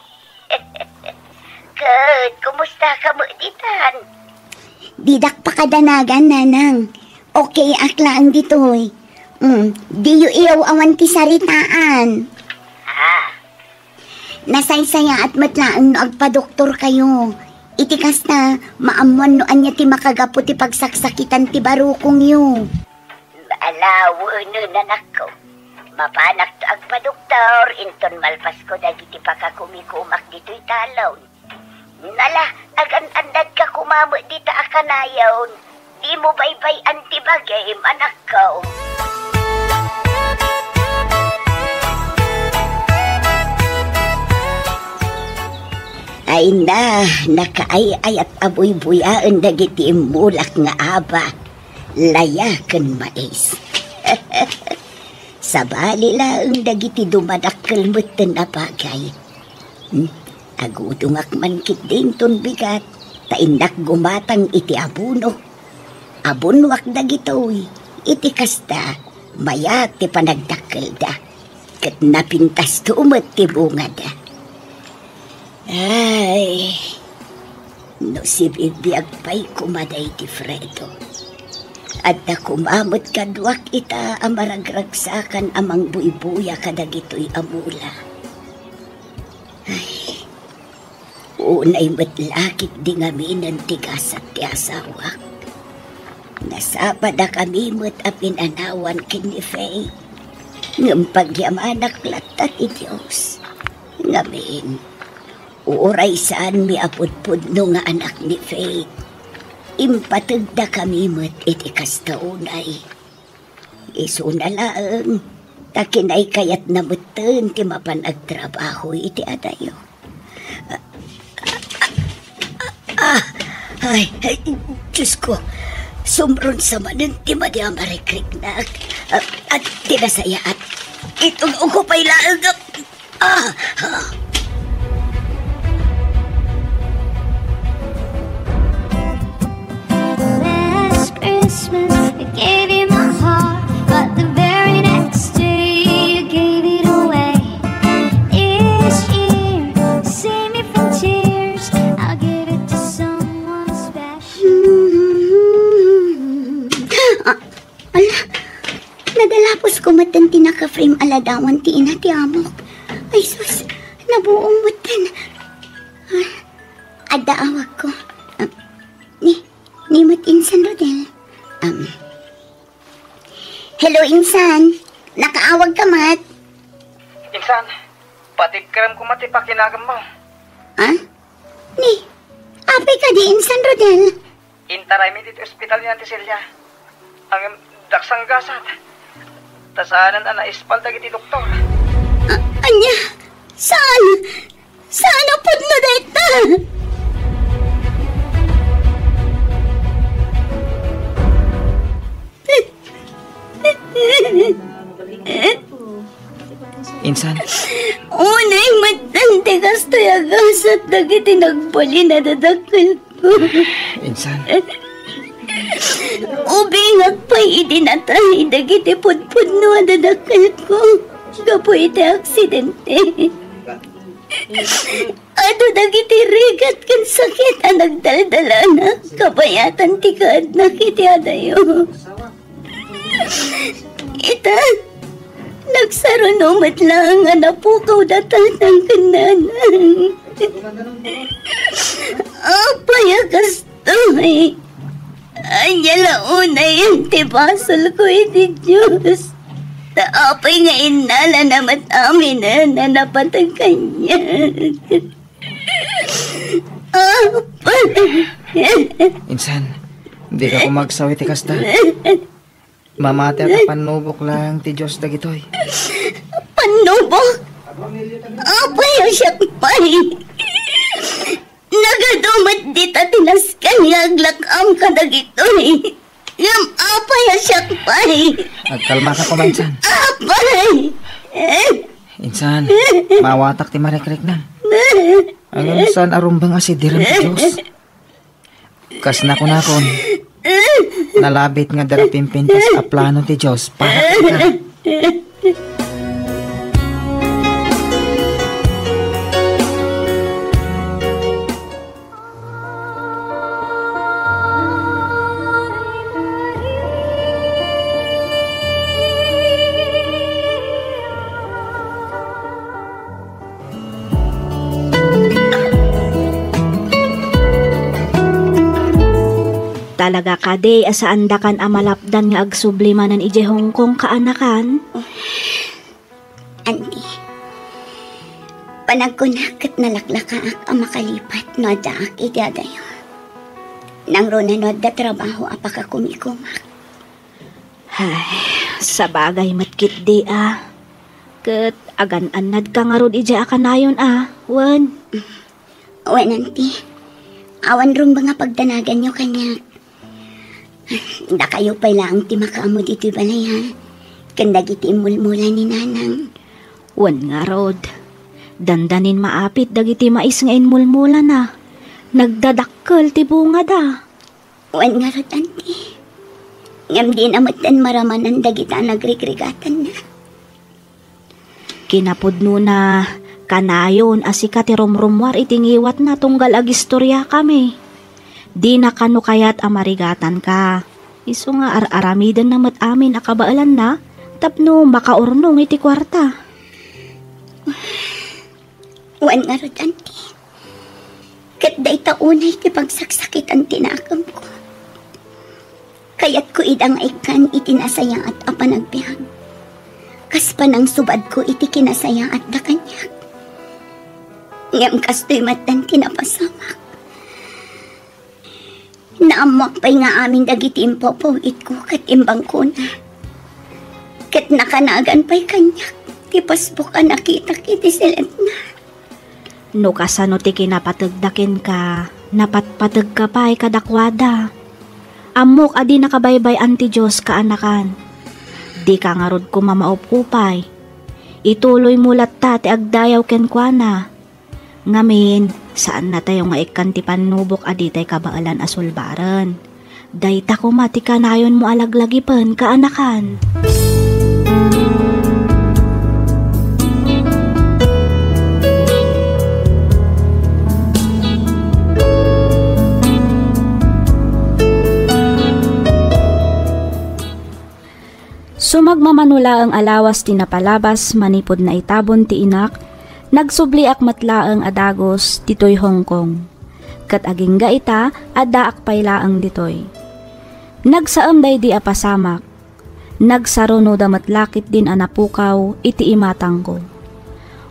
Ket, kumusta ka met ditan? Didak pakadanagan, nanang. Okay ak laeng ditoy. Mm, diyo iyaw awan ti saritaan. Ah, Nasaysayaat met laeng no agpadoktor kayo. Iti kasta, maammoan no ania ti makagapu ti pagsaksakitan ti barukongyo. Ala, wen, anakko. Mapanakto agpadoktor, inton malpasko dagiti pakakumikumak ditoy talon. Nala, agan-annadka koma met dita a kanayon. Dimo baybay-an ti bagim, anakko. Ay na, nakaay-ayat a buybuyaen dagiti immulak nga aba, laya ken mais. Sabali laeng dagiti dumadakkel metten a bagay. Hmm, agudongak man ketdi inton bigat, ta innak gumatang iti abono. Abonoak dagitoy, iti kasta, mayat ti panagdakkelda, ket napintasto met ti bungada. Ay, no sibibiag pay koma daydi Fredo. Adda koma met kaduak ita a maragragsakan a mangbuybuya kadagitoy a mula. Ay, unay met la ketdi ngaminen ti gasat ti asawak. Nasapadakami met a pinanawan ken ni Faith, ngem pagyamanak latta ti Dios. Ngamin, uray saanmi a pudpudno nga anak ni Faith, impategdakami met iti kasta unay. Isuna laeng ta kinaykayatna metten ti mapan agtrabaho iti adayo. Ah, ay, ay, Diyos ko, sumron sa manen ti madi a marikriknak. Ah, at ti nasayaat, itug-uko pay laeng. Ah, ah. Last Christmas, I gave you my heart, but the very next day, you gave it away. This year, save me from tears, I'll give it to someone special. Ah, ala, nadalapusko metten ti naka-frame a ladawan ti ina ti amok. Ay sus, nabuong metten. Ah, adda awagko. Ah, ni, ni met insan, Rodel. Um, hello, insan. Nakaawagka met? Insan, patikkerem koma ti pakinagemmo. Ah? Ni, apay kadi insan, Rodel? Intaraymi ditoy ospital ni Auntie Celia. Ngem, daksang gasat. Ta saanen a naispal dagiti doktor. A-, ania? Saan? Saan a pudno dayta? Insan. Unay met ti kastoy a gasat dagiti nagbalin a dadakkelko. Insan. Ubingak pay idi natay dagiti pudpudno a dadakkelko gapu iti aksidente. Adu dagiti rigat ken sakit a nagdaldalana kabayatan ti kaadnak iti adayo. Ita, nagsaruno met laeng a napukaw da tatang ken nanang. Apay a kastoy? Ania la unayen ti basolko iti Dios? Ta apay nga innalana met aminen a napateg kaniak? Apay. Insan, dika koma agsaw iti kasta. Mamatiak a pannubok laeng ti Dios dagitoy. Pannubok? Apay a siak pay? Nagadu met dita ti nasken nga aglak-am kadagitoy. Ngem apay a siak pay? Agkalmaka koma, insan. Apay! Insan, maawatak ti marikriknam. Ngem saan a rumbeng a sidiram ti Dios. Kas nakunakon, nalabit nga adda pimpintas a plano ti Dios para kenka. Talaga kadi a saandakan a malapdan nga agsubli manen idiay Hong Kong, kaanakan? Auntie, panagkunak ket nalaklakaak a makalipat no addaak iti adayo. Nangruna no adda trabaho a pakakumikumak. Ay, sabagay met ketdi a. Ket agan-annadka ngarud idiay a kanayon a, wen? Wen, Auntie. Awan rumbeng a pagdanaganyo kaniak. Dakayo pay laeng ti makaammo ditoy balay, ha? Ken dagiti immulmula ni Nanang. Wen ngarud, dandanin maapit dagiti mais nga immulmulana. Nagdadakkel ti bungada. Wen ngarud, Auntie. Ngem dina metten maramanan dagita nagrigrigatanna. Kinapudnona, kanayon a sika ti rumrummuar iti ngiwatna tunggal agistoriakami. Dina kano kayat a marigatanka. Isu nga ar-aramidenna met amin a kabaelanna tapno makaurnong iti kuarta. Wen ngarud, Auntie. Ket dayta unay ti pagsaksakitan ti nakemko. Kayatko ida nga ikkan iti nasayaat a panagbiag, kas panangsubadko iti kinasayaatda kaniak. Ngem kastoy metten ti napasamak. Naammoak pay nga amin dagiti impupugitko ket imbangkona. Ket nakanagan pay kaniak ti pasbuk a nakitak iti siletna. No kasano ti kinapategda kenka, napatpategka pay kadakuada. Ammok a dinaka baybay-an ti Dios, kaanakan. Dika ngarud koma maupupay. Ituloymo latta ti agdayaw kenkuana. Ngamin, saannatayo nga ikkan ti pannubok a ditay kabaelan a sulbaren. Dayta koma ti kanayonmo a laglagipen, kaanakan. Sumagmamano laeng a lawas ti napalabas manipud naitabon ti inak, nagsubliak met laeng a dagus ditoy Hong Kong. Ket agingga ita, addaak pay laeng ditoy. Nagsaem daydi a pasamak. Nagsarunoda met la ketdin a napukaw iti imatangko.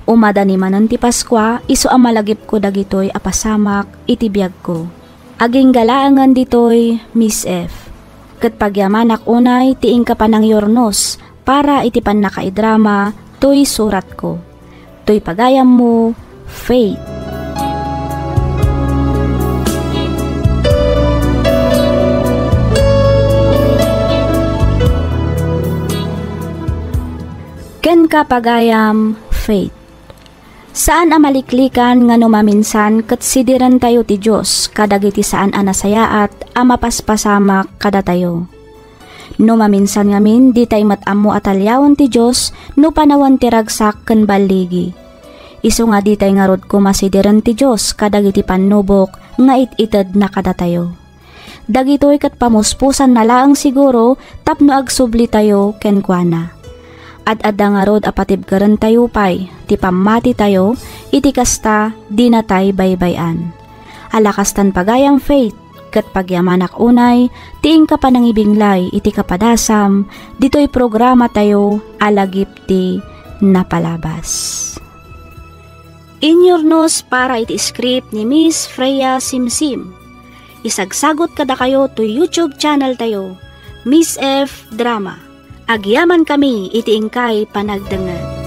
Umadani manen ti Paskua, isu a malagipko dagitoy a pasamak iti biagko. Agingga laengen ditoy, Miss F. Ket pagyamanak unay ti inka panangyurnos para iti pannakaidrama toy suratko. Toy pagayammo, Faith. Kenka pagayam, Faith. Saan a maliklikan nga no maminsan ket sidirentayo ti Dios kadagiti saan a nasayaat a mapaspasamak kadatayo. No maminsan ngamin, ditay met ammo a taliawen ti Dios no panawen ti ragsak ken balligi. Isu nga ditay ngarud koma sidiren ti Dios kadagiti pannubok nga it-itedna kadatayo. Dagitoy ket pamuspusanna laeng siguro tapno agsublitayo kenkuana. Ad-adda ngarud a patibkerentayo pay ti pammatitayo, iti kasta, dinatay baybay-an. Ala kastan pagayam, Faith, ket pagyamanak unay ti inka panangibinglay iti kapadasam ditoy programatayo a Lagip ti Napalabas. Inyurnos para iti script ni Miss Freya Simsim. Isagsagot kadakayo toy YouTube channel tayo, Miss F Drama. Agyamankami iti inkay panagdengngeg.